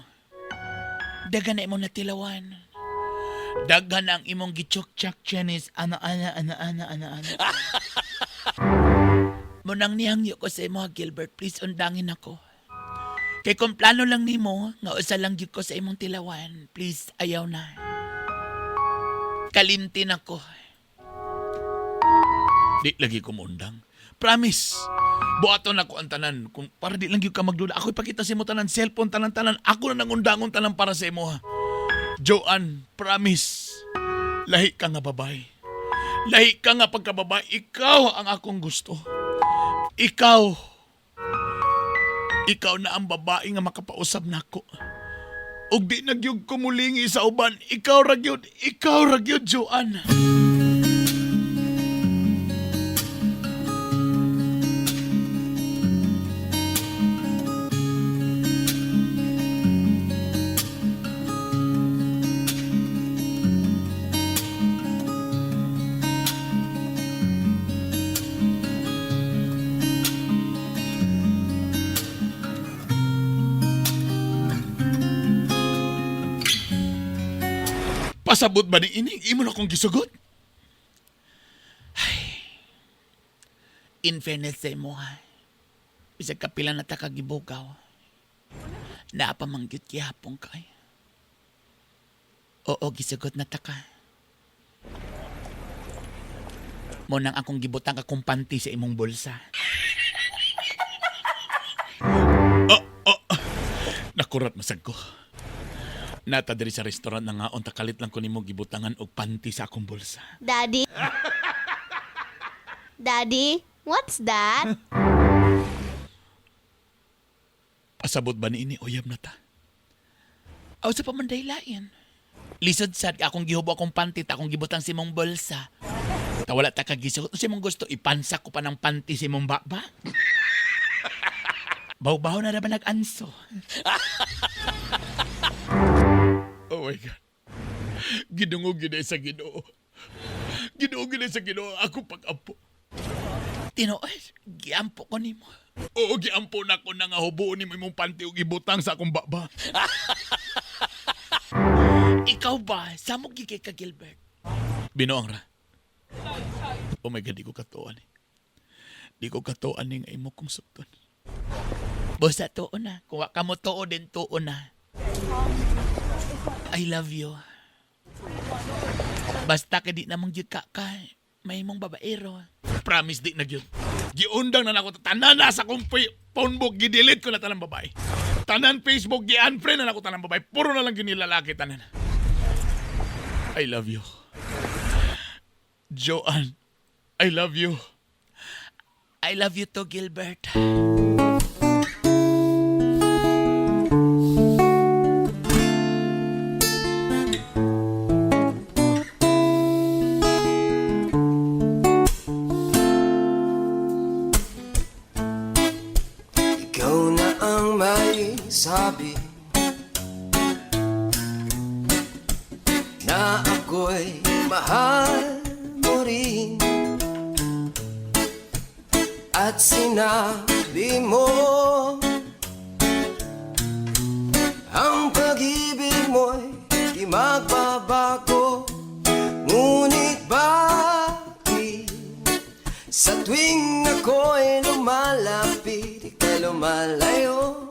Dagan na imong natilawan. Daghan ang imong gichok-chak Chinese. Ana, ana, ana, ana, ana, ana. Munang nihangyo ko sa imo, ha, Gilbert. Please, undangin ako. Kay kung plano lang nimo, nga usa lang gyud ko sa imong tilawan. Please, ayaw na. Kalimtin ako. Di lagi ko muundang. Promise. Buhaton ako ang tanan. Kung para di lang gyud ka magduda, ako ipakita sa imo tanan, cellphone tanan-tanan. Ako na nangundangon tanan para sa imo ha. Joanne, promise. Lahi ka nga babae. Lahi ka nga pagkababae. Ikaw ang akong gusto. Ikaw. Ikaw na ang babae nga makapausab nako. Ug di na gyud ko mulingi sa uban. Ikaw ra gyud, ikaw ra gyud, Joanne. Pasabot ba ni ining imo na kong gisugot? Ay. In fairness sa imo ha. Bisag kapila na ta kagibugaw. Naapamangyut gihapon kay. Oo, gisugot na ta ka. Mo nang akong gibutang akong panty sa imong bulsa. Oh, oh. Nakurat masag ko. Nata diri sa restaurant na nga unta kalit lang ko nimo gibutangan og panty sa akong bulsa. Daddy? Daddy, what's that? Pasabot ba ni ini uyab na ta? Aw sa pamanday lain. Lisod sad akong gihubo akong panty ta akong gibutang sa imong bulsa. Ta wala ta kagisugot. Unsa imong gusto ipansa ko pa ng panty sa imong baba? Baw-baw na naman nag-anso. Oh my God. Ginungog gid sa Ginoo. Ginoo gid sa Ginoo ako pag-ampo. Tinuod, giampo ko nimo. Oo, giampo na ko na nga hubuon nimo imong panty ug ibutang sa akong baba. Ikaw ba? Samok gyud kay ka Gilbert. Binuang ra. Oh my God, di ko katuan eh. Di ko katuan ni nga imo kong sukton. Bosa tuo na. Kung wa ka mo tuo din tuo na. I love you. Basta ka di namang gyud ka ka. May mong babaero. Promise di na gyud. Giundang na nako tanan na sa akong phone book gidelete ko na tanang babae. Tanan Facebook gi-unfriend na nako tanang babae. Puro na lang gyud ni lalaki tanan. I love you. Joanne, I love you. I love you too, Gilbert. Ikaw na ang may sabi na ako'y mahal mo rin. At sinabi mo ang pag-ibig mo'y di magbabago. Ngunit bakit sa tuwing ako'y lumalapit, ika'y lumalayo?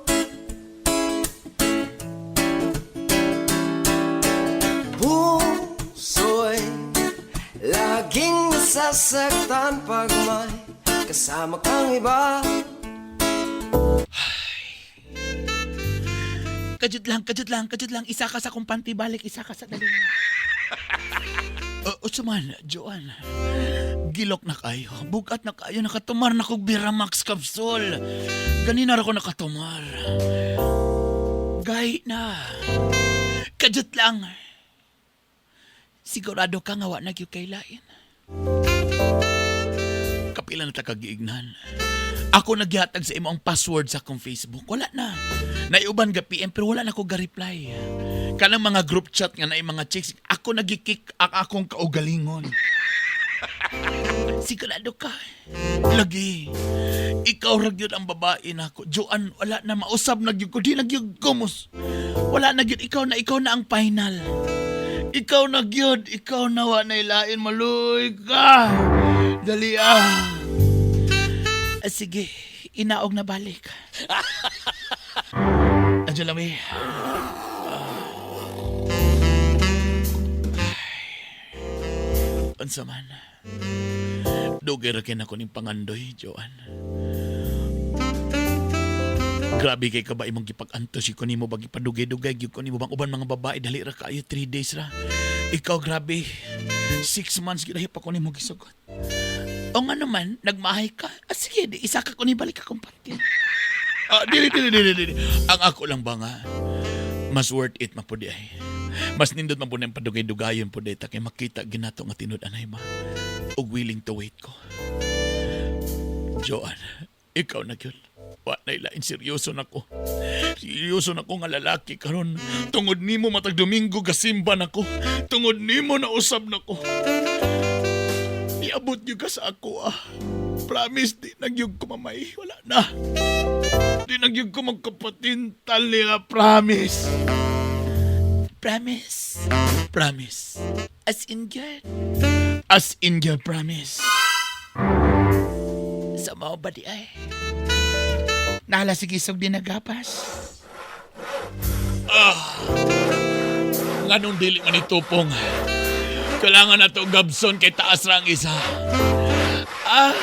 Puso'y laging nasasaktan pag may kasama kang iba. Kajud lang, kajud lang, kajud lang. Isa ka sa akong panty, balik, isa ka sa dali. Utsuman, Joanne. Gilok na kayo. Bugat na kayo. Nakatumar na kog Biramax capsule. Ganina ra ko nakatumar. Gay na. Kajut lang. Sigurado ka nga wa na gyud kay lain. Kapila na ta kagiignan. Ako nagyatag sa imo ang password sa akong Facebook. Wala na. Naiuban ga PM pero wala na ko ga-reply. Kanang mga group chat nga naay mga chicks, ako nagikick ang akong kaugalingon. Sigurado ka. Lagi. Ikaw ra gyud ang babae nako. Joan, wala na mausab na gyud ko. Di na gyud ko mos. Wala na gyud, ikaw na ang final. Ikaw na gyud, ikaw na, wa na ilain, maluy ka. Dali ah. Ah, sige, inaog na balik. Andiyan lang eh. Unsa man. Dugay ra kay nako ning pangandoy, Joan. Grabe kay ka ba imong gipag-antos ko nimo bag ipadugay-dugay gyud ko nimo bang uban mga babae dali ra kaayo 3 days ra. Ikaw grabe. 6 months gyud pa ko nimo gisugot. O nga naman, nagmahay ka. Ah, sige, di, isa ka ko ni balik akong panty. Ah, dili, dili, dili, dili. Ang ako lang ba nga, mas worth it man po di ay. Mas nindot man po na yung padugay-dugayon po di ta kay makita ginato nga tinud anay ma. Ug willing to wait ko. Joan, ikaw na gyud. Wa na ilain, seryoso na ko. Seryoso na ko nga lalaki karon. Tungod nimo matag Domingo gasimba na ko. Tungod nimo na usab na ko. Niabot gyud ka sa ako ah. Promise, di na gyud ko mamay. Wala na. Di na gyud ko magkapatintal nila, promise. Promise. Promise. As in God. As in God, promise. Sa mao ba di ay? Nahala si Gisog di nagapas. Ah! Nganong dili man itupong. Kailangan na to Gabson kay taas ra ang isa. Ah!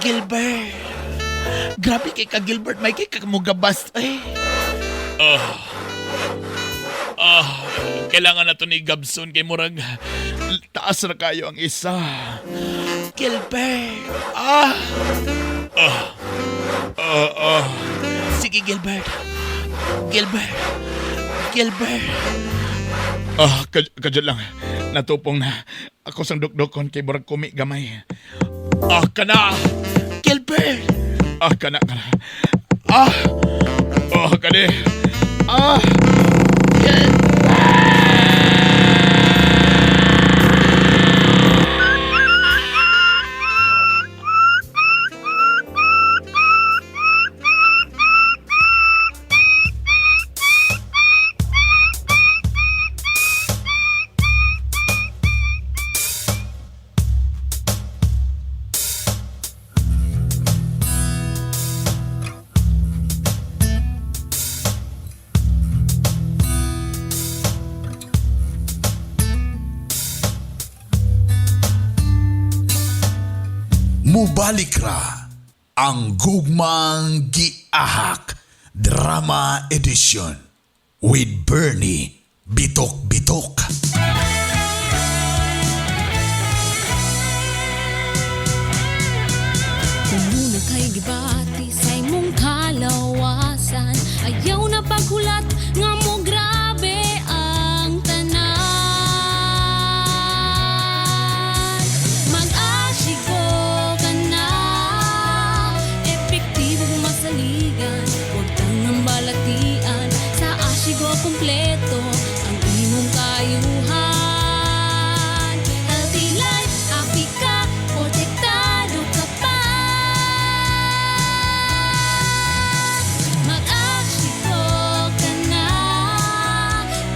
Gilbert. Grabe kay ka Gilbert, may kay ka mugabas eh. Ah. Ah, kailangan na to ni Gabson kay murag taas ra kayo ang isa. Gilbert. Ah. Ah. Ah, ah. Sige Gilbert. Gilbert. Gilbert. Ah, kadyo lang. Natupong na. Ako sang dukdukon kay murag kumi gamay. Ah, kana. Gilbert. Ah, kana, kana. Ah. Oh, kani. Ah. Mubalik ra ang Gugmang Giahak Drama Edition with Bernie Bitok Bitok. Kung muna kay gibati sa imong kalawasan, ayaw na paghulat nga mo grabe ang tanan. Mag-Ashigo ka na, epektibong masaligan, huwag tangang balatian. Sa Ashigo kumpleto ang imong kayuhan. Healthy life, happy ka, protektado ka pa. Mag-Ashigo ka na,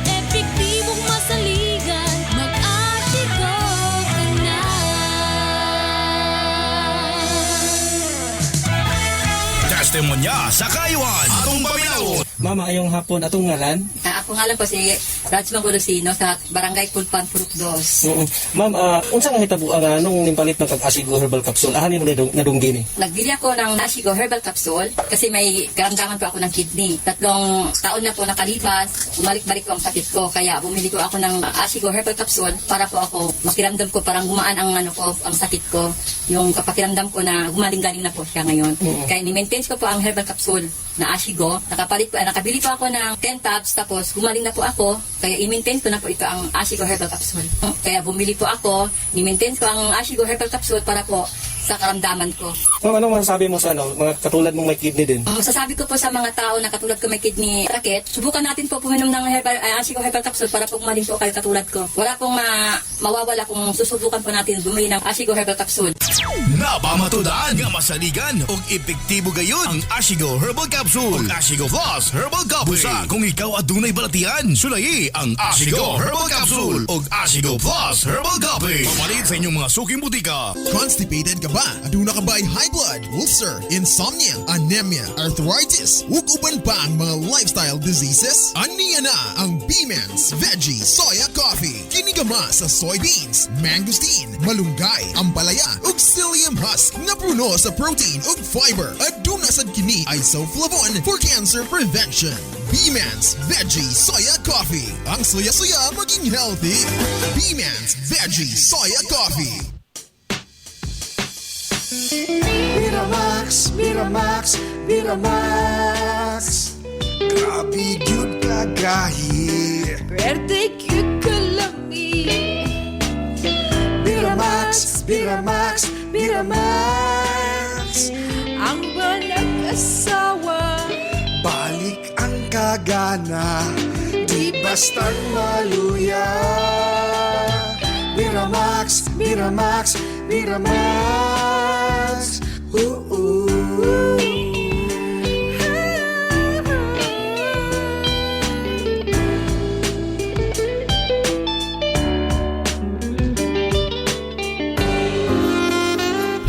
epektibong masaligan. Mag-Ashigo ka na. Testimonya sa kayuan. Atong paminawon. Mama, ayong hapon. Atong ngalan? Ah, ako nga lang po si Rajman Golosino sa Barangay Kulpan, Purok Dos. Ma'am, unsa nga hitabo nga nung nimpalit ng kag Asigo Herbal Capsule? Ahan nimo nadunggi ni? Nagbili ako ng Ashigo Herbal Capsule kasi may karamdaman po ako ng kidney. 3 taon na po nakalipas, bumalik-balik po ang sakit ko. Kaya bumili ko ako ng Ashigo Herbal Capsule para po ako makiramdam ko parang gumaan ang ano ko, ang sakit ko. Yung kapakiramdam ko na gumaling-galing na po siya ngayon. Kaya ni-maintain ko po ang herbal capsule na Ashigo. Nakapalit po, nakabili po ako ng 10 tabs tapos gumaling na po ako. Kaya i-maintain ko na po ito ang Ashigo Herbal Capsule. Kaya bumili po ako, ni-maintain ko ang Ashigo Herbal Capsule para po sa karamdaman ko. Ma'am, anong masasabi mo sa ano, mga katulad mong may kidney din? Masasabi ko po sa mga tao na katulad ko may kidney sakit, subukan natin po puminom ng herbal, Ashigo Herbal Capsule para po gumaling po kayo katulad ko. Wala pong mawawala kung susubukan po natin bumili ng Ashigo Herbal Capsule. Napamatudaan nga masaligan og epektibo gayon ang Ashigo Herbal Capsule ug Ashigo Plus Herbal Coffee. Busa kung ikaw adunay balatian, sulayi ang Ashigo Herbal Capsule ug Ashigo Plus Herbal Coffee. Pamalit sa inyong mga suking butika. Constipated ka ba? Aduna ka ba ay high blood, ulcer, insomnia, anemia, arthritis, ug uban pa ang mga lifestyle diseases? Aniya na ang B-Man's Veggie Soya Coffee. Kinigama sa soybeans, mangosteen, malunggay, ampalaya, ug psyllium husk na puno sa protein ug fiber. Aduna sad kini isoflavone for cancer prevention. B-Man's Veggie Soya Coffee. Ang soya-soya maging healthy. B-Man's Veggie Soya Coffee. Miramax, Miramax, Miramax. Grabe gyud kagahi. Pwerte gyud kalami. Miramax, Miramax, Miramax. Ang nag-asawa. Balik ang kagana, di bastang maluya. Miramax, Miramax, Miramax. Ooh, ooh.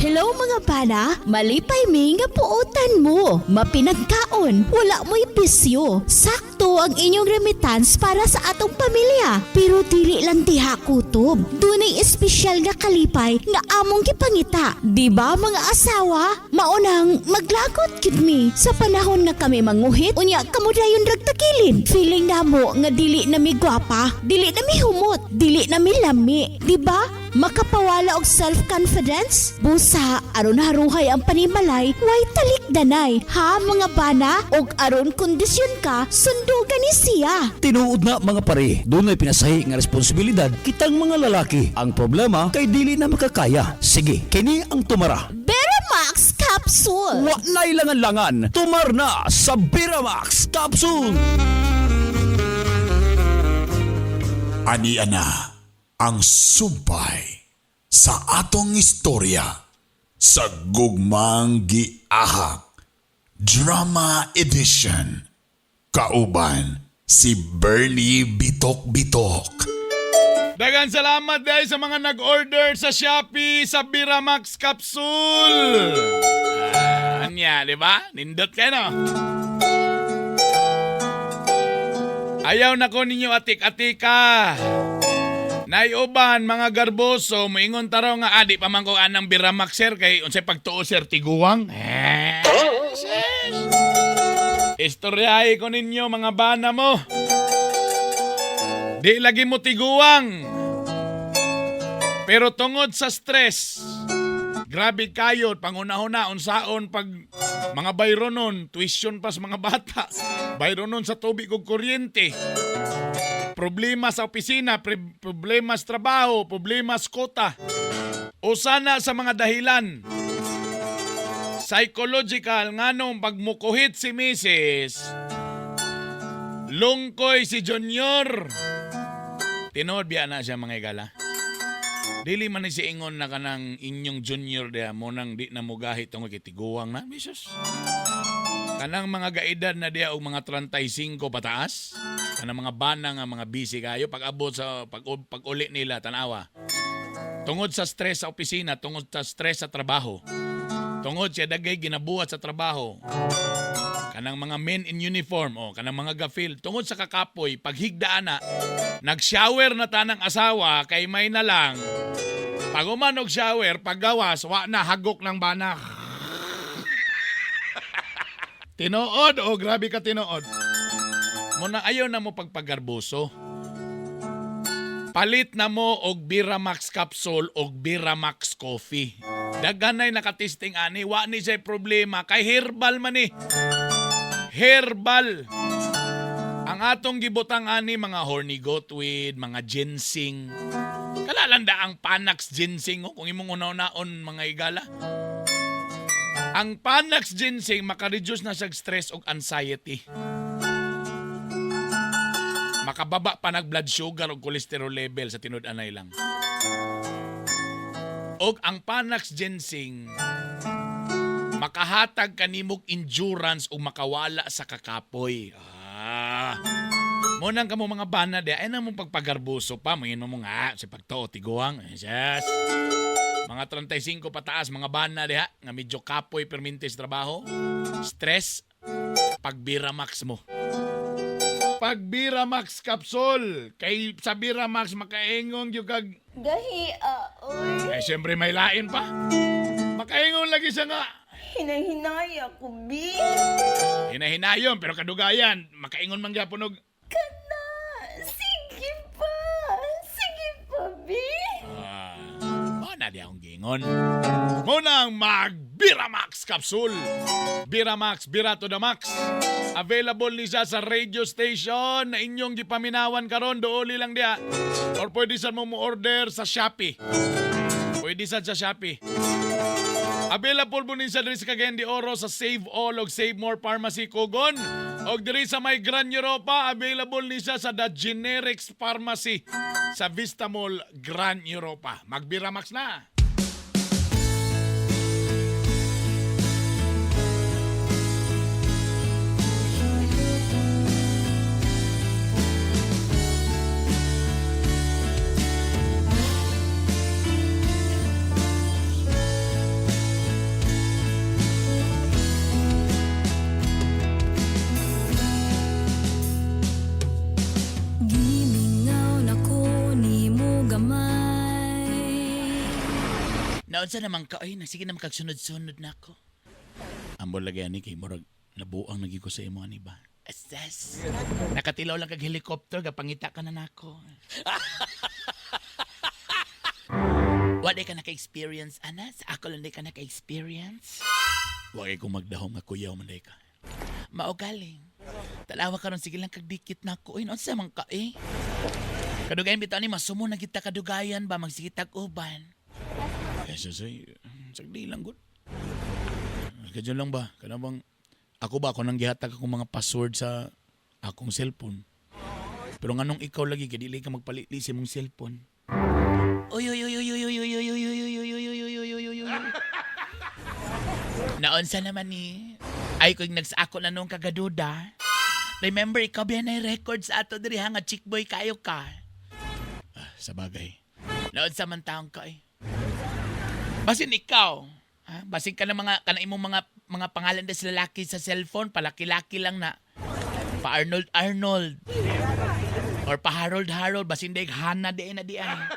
Hello mga bana, malipay mi nga puotan mo. Mapinagkaon, wala mo'y bisyo. Sakto ang inyong remittance para sa atong pamilya. Pero dili lang diha kutob. Dunay espesyal nga kalipay nga among gipangita. Di ba mga asawa? Maunang maglagot gid mi sa panahon nga kami manguhit, unya kamo dayon rag takilid. Feeling namo nga dili na mi gwapa, dili na mi humot, dili na mi lami. Di ba? Makapawala og self-confidence? Busa, aron haruhay ang panimalay, way talikdanay. Ha mga bana? Og aron kondisyon ka, sundugan ni siya. Tinuod na mga pare, dunay pinasahi nga responsibilidad kitang mga lalaki. Ang problema kay dili na makakaya. Sige, kini ang tumara. Beramax Capsule. Wa na'y langan-langan, tumar na sa Beramax Capsule. Ani ana ang sumpay sa atong istorya sa Gugmang Giahak Drama Edition, kauban si Bernie Bitok Bitok. Dagan salamat dahil sa mga nag-order sa Shopee sa Biramax Capsule. Ah, anya, di ba? Nindot kayo, no? Ayaw na ko ninyo atik-atika. Naiuban mga garboso, moingon taraw nga adi pa man ko anang Biramax sir kay unsay pagtuo sir tiguang. Eh, sis. Istoryahe ko ninyo mga bana mo. Di lagi mo tiguang. Pero tungod sa stress, grabe kayo, pangunahuna, unsaon pag mga bayronon, tuition pa sa mga bata, bayronon sa tubig ug kuryente, problema sa opisina, problema sa trabaho, problema sa kota. O sana sa mga dahilan, psychological, nganong pagmukuhit si Mrs., lungkoy si Junior. Tinuod biya na siya mga igala. Dili man ni si ingon na kanang inyong junior diha mo nang di na mugahi tungod kay tiguang na. Jesus. Kanang mga gaedad na diha og mga 35 pataas, kanang mga bana nga mga busy kayo pag abot sa pag, pag-uli nila tanawa. Tungod sa stress sa opisina, tungod sa stress sa trabaho. Tungod siya dagay ginabuhat sa trabaho. Kanang mga men in uniform o kanang mga gafil, tungod sa kakapoy paghigda na, nag-shower na tanang asawa kay may na lang. Pag human og shower, paggawas, wa na hagok ng bana. Tinuod o grabe ka tinuod. Muna ayaw na mo pagpagarboso. Palit na mo og Biramax capsule og Biramax coffee. Daghanay nakatesting ani, wa ni siya problema kay herbal man ni. Herbal. Ang atong gibutang ani mga horny goatweed, mga ginseng. Kalalanda ang Panax ginseng oh, kung imong una-unaon mga igala. Ang Panax ginseng maka-reduce na sa stress ug anxiety. Makababa pa nag blood sugar ug cholesterol level sa tinud-anay lang. Og ang Panax ginseng makahatag kanimog endurance ug makawala sa kakapoy. Ah. Mo nang kamo mga bana di ay na mong pagpagarbuso pa mangino mo nga si pagtuo tiguang. Yes. Mga 35 pataas mga bana diha nga medyo kapoy perminti sa trabaho. Stress pagbiramax mo. Pagbiramax capsule kay sa Biramax makaingong gyud kag Gahi, aoy. eh siyempre may lain pa. Makaingon lagi siya nga. Hinahinay ako, bi. Hinahinayon pero kadugayan makaingon man gyapon og Sige pa. Sige pa, bi. Ah, mana di akong gingon. Munang mag Biramax capsule. Biramax, Bira to the max. Available ni siya sa radio station na inyong gipaminawan karon dooli lang diha. Or pwede sad mo mo-order sa Shopee. Pwede sad sa Shopee. Available po ni siya diri sa Cagayan de Oro sa Save All og Save More Pharmacy Kugon. Og diri sa may Grand Europa, available ni siya sa The Generics Pharmacy sa Vista Mall Grand Europa. Magbiramax na! Gimingaw na ko nimo gamay. Naunsa naman ka, ay, sige naman kagsunod-sunod na ako. Ambol lagi ani kay murag nabuang nagi ko sa imo ani ba. Assess. Nakatilaw lang kag helicopter, gapangita ka na nako. Wala ka naka-experience, ana? Sa ako lang di ka naka-experience. Wa kay ko magdahom nga kuyaw man day ka. Mao galing. Talawa karon sige lang kag dikit nako. Uy, unsa man ka eh? Kadugayan bitaw ni masumo na kita kadugayan ba magsigitag uban. Yes, say, sagdi lang gud. Kadyo lang ba? Kana bang ako ba ako nang gihatag akong mga password sa akong cellphone. Pero nganong ikaw lagi kay dili ka magpalili sa imong cellphone. Uy uy uy uy uy uy uy uy uy uy uy uy uy uy uy uy uy uy. Naunsa naman ni? Ay kung nagsaako na nung kagaduda. Remember, ikaw ba na record sa ato diri ha nga chick boy kayo ka. Ah, sa bagay. Naunsa man taong ka eh. Basin ikaw, ha? Basin ka ng mga kana imong mga pangalan sa lalaki sa cellphone, palaki-laki lang na. Pa Arnold Arnold. Or pa Harold Harold, basin daig Hana di na di ay.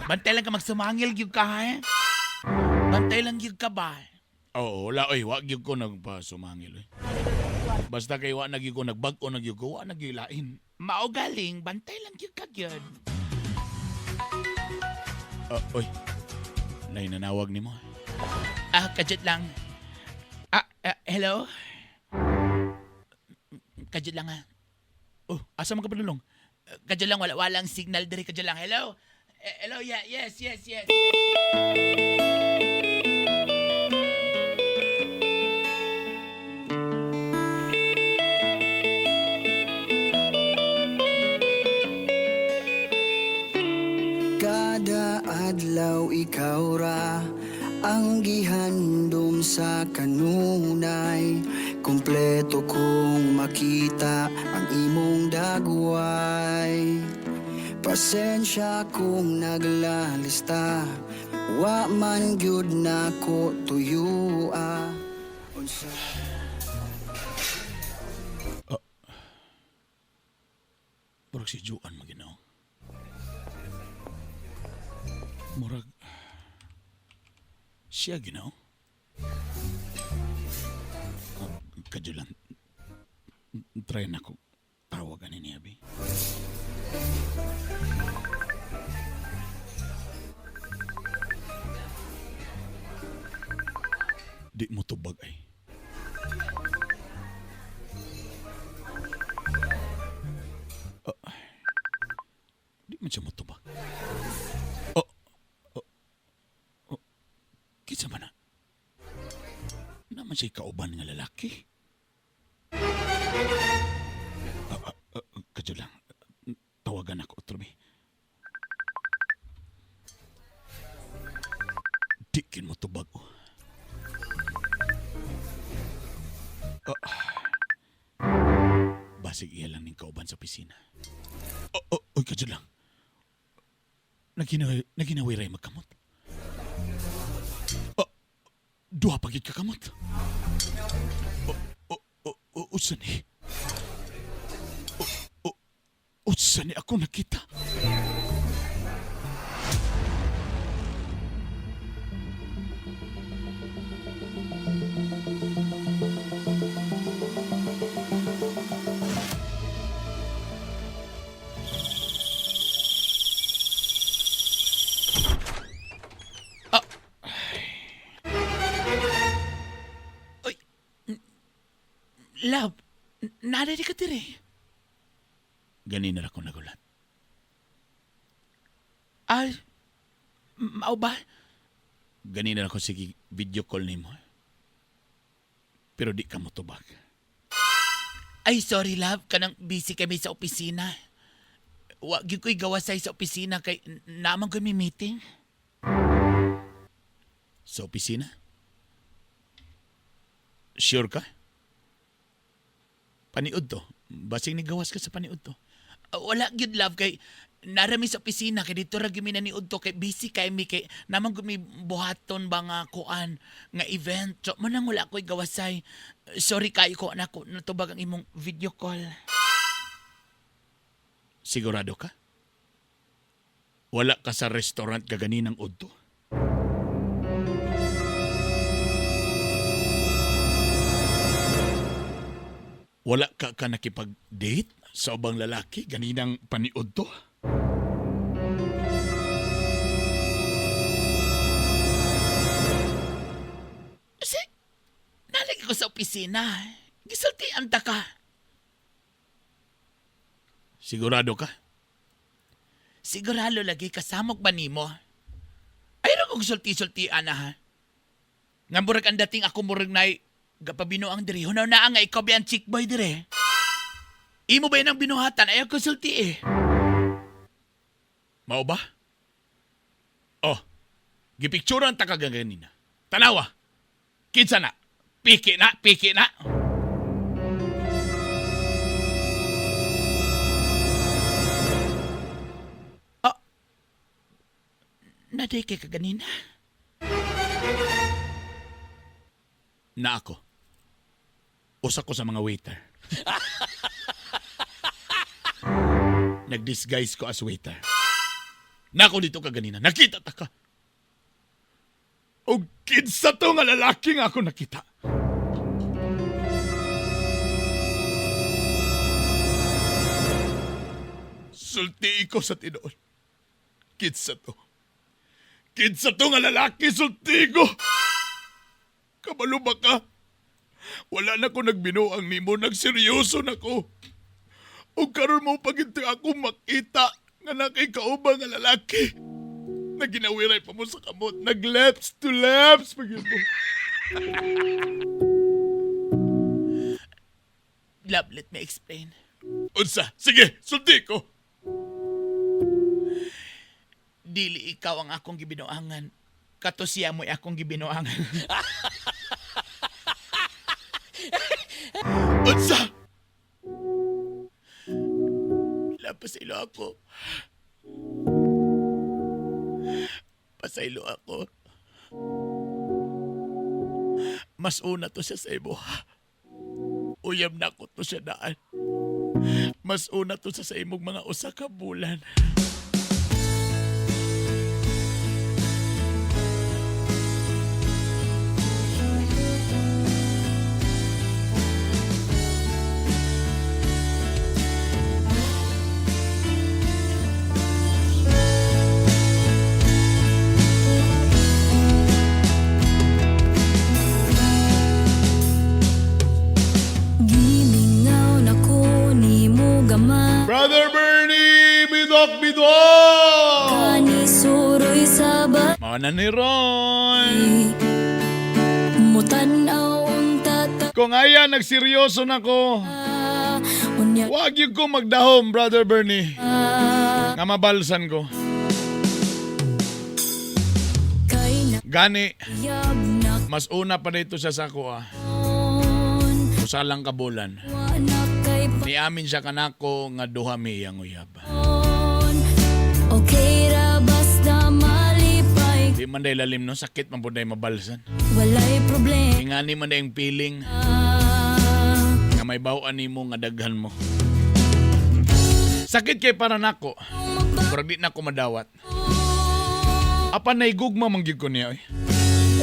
Bantay lang ka magsumangil gyud ka ha. Bantay lang gyud ka ba? Oo, wala oy, wa gyud ko nagpasumangil oy. Basta kay wa na gyud ko nagbag-o na gyud ko, wa na gyud lain. Mao galing, bantay lang gyud ka gyud. Oy. Nay nanawag nimo. Ah, kadyot lang. Ah, hello? Kadyot lang ah. Oh, asa man ka padulong? Kadyot lang, wala, walang signal diri. Kadyot lang. Hello? Eh, hello, yeah, yes, yes, yes. Kada adlaw ikaw ra ang gihandom sa kanunay. Kompleto kong makita ang imong dagway. Pasensya kung naglalista, wa man gyud nako tuyua. Unsa Murag si Juan maginaw. Murag siya ginaw. Kadyo lang. Try na ko tawagan ni niya, bi. Di mo tubag ay. Di man siya motubag. Kinsa man na? Naman siya'y kauban nga lalaki. Kadyo lang. Tawagan ako, Truby. Dikin mo tubag. Basig iya lang ning kauban sa opisina. Oh, oh, oy, kadyo lang. Naghinaway ray magkamot. Oh, duha pagid ka kamot. Oh, oh, oh, oh, usa ni. Oh, oh, usa ni ako nakita. Love, nalari ka dire. Ganina ra ko nagulat. Ay, mao ba? Ganina ra ko sige video call nimo. Pero di ka motubag. Ay, sorry love, kanang busy kami sa opisina. Wa gyud ko'y gawasay sa opisina kay naman ko'y may meeting. Sa opisina? Sure ka? Paniud to. Basing nigawas ka sa paniud to. Wala gyud love kay narami sa opisina kay dito ra gyud mi naniud to kay busy kay mi kay naman gyud mi buhaton ba nga kuan nga event. So mo nang wala ko'y gawasay. Sorry kayo ko nako natubag ang imong video call. Sigurado ka? Wala ka sa restaurant kaganinang udto? Wala ka ka nakipag-date sa ubang lalaki ganinang paniud to? Kasi nalagi ko sa opisina. Gisultian ta ka. Sigurado ka? Sigurado lagi kasamok ba nimo? Ay ra kog sulti-sultian na ha. Nga murag ang dating ako murag nay gapabinuang diri. Hunaw na nga ikaw ba ang chick boy dire. Imo ba ang binuhatan? Ayaw ko sulti eh. Mao ba? Oh, gipicturan ta ka ganina. Tanawa. Kinsa na? Piki na, piki na. Oh, naday kay kaganina. Na ako. Usa ko sa mga waiter. Nag-disguise ko as waiter. Na ako dito kaganina. Nakita ta ka. O kinsa to nga lalaki nga ako nakita. Sulti ko sa tinuod. Kinsa to. Kinsa to nga lalaki, sulti ko. Kabalo ba ka? Wala na ko nagbinuang nimo, nagseryoso na ko. O karon mo paginti ako makita nga nakikauban nga lalaki. Na ginawiray pa mo sa kamot, nag-lefts to lefts pagin mo. Love, let me explain. Unsa? Sige, sulti ko. Dili ikaw ang akong gibinuangan. Kato siya mo'y akong gibinuangan. Unsa? Love, pasaylo ako. Pasaylo ako. Mas una to siya sa imo. Uyab na ko to siya daan. Mas una to siya sa imong mga usa ka bulan. Gimingaw na ko nimo gamay. Brother Bernie, bidok bidok! na ni ron. Mutanaw unta ta. Kung aya nagseryoso na ko, Unya. Wag gyud ko magdahom, Brother Bernie. Nga mabalsan ko. Kay na Gani, yab na mas una pa dito siya sa ako ah. Usa lang ka bulan. Wa na kay Niamin siya kanako nga duha mi iyang uyab. pon. Okay ra basta malipay. Di man day lalim no, sakit man pud day mabalsan. Walay problema. Ingani man day ang feeling nga may bawaan nimo nga daghan mo. Sakit kay para nako. Murag di na ko madawat. Apan naigugma man gyud ko niya oy.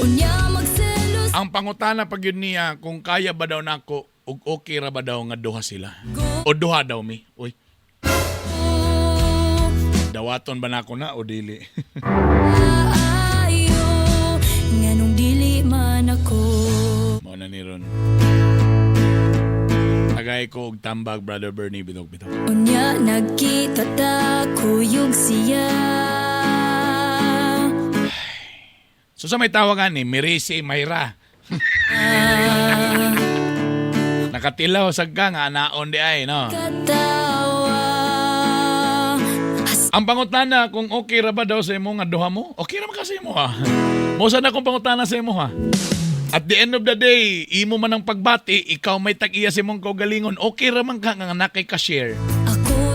Unya magselos. Ang pangutana pag yun niya kung kaya ba daw nako ug okay ra ba daw nga duha sila. O duha daw mi. Uy. Dawaton ba nako na o dili? Ayo nganong dili man ako. Mao na ni ron. Tagay ko og tambag, Brother Bernie, binog bitaw. Unya nagkita ta kuyog siya. So sa may tawagan ni Mirisi Mayra. Nakatilaw sa ka nga anaon di ay no. Katawa. Ang pangutana kung okay ra ba daw sa imo nga duha mo? Okay ra man ka sa imo ha. Mo sa na kung pangutana sa imo ha. At the end of the day, imo man ang pagbati, ikaw may tag-iya sa imong kaugalingon, okay ra man ka nga nakay ka share.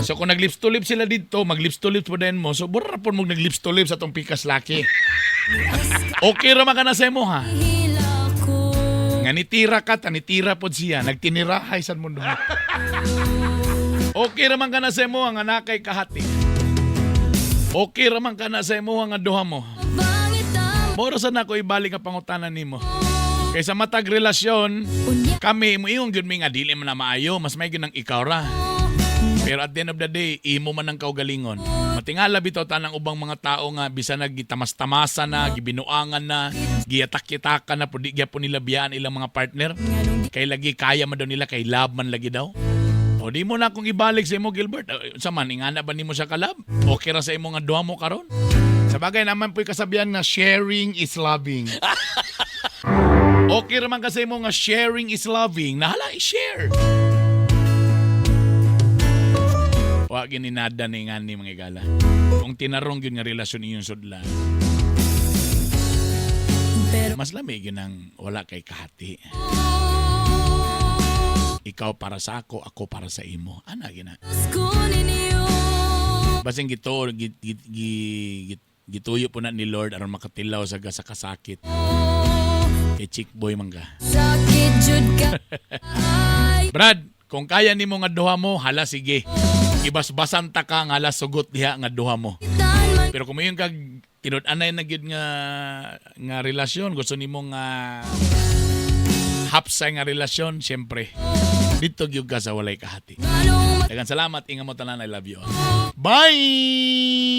So kung nag-lips to lips sila dito, mag-lips to lips po din mo. So bura ra pud mo nag-lips to lips atong pikas laki. Okay ra man ka na sa imo ha. Hila ko. Nga nitira ka, ta nitira pod siya. Nagtinirahay sa mundo. Okay ra man ka na sa imo nga nakay kahati. Okay ra man ka na sa imo nga duha mo. Pangit ang Moro sa nako ibalik ang pangutana nimo. Kaysa matag relasyon, kami mo ingon gyud mi nga dili man na maayo, mas may gyud ang ikaw ra. Pero at the end of the day, imo man ang kaugalingon. Matingala bitaw tanang ubang mga tao nga bisan nagitamas-tamasa na, gibinuangan na, giyatak-yatakan na, pud di gyapon nila biyaan ilang mga partner. Kay lagi kaya man daw nila, kay love man lagi daw. O di mo na akong ibalik sa imo, Gilbert. Sa man, ingana ba nimo siya ka-love? Okay ra sa imo nga duha mo karon? Sa bagay naman po'y kasabihan na sharing is loving. Okay raman kasi mo nga sharing is loving. Nahala, i-share. Wa gini nada ni nga ni mga igala. Kung tinarong yun nga relasyon inyong sudlan, Pero mas lami yun ang wala kay kahati. Ikaw para sa ako, ako para sa imo. Ana gina. Kunin niyo. Basin gito gituyo po na ni Lord aron makatilaw sa kasakit. Kay chick boy man ka. Sakit jud ka ay. Brad, kung kaya nimo nga duha mo, hala sige. Ibasbasan ta ka nga hala sugot diha nga duha mo. Pero kung mayon kag tinud-anay na gyud nga nga relasyon, gusto nimo nga hapsay nga relasyon, siyempre dito gyud ka sa walay kahati. Daghang salamat, ingat mo tanan, I love you all. Bye!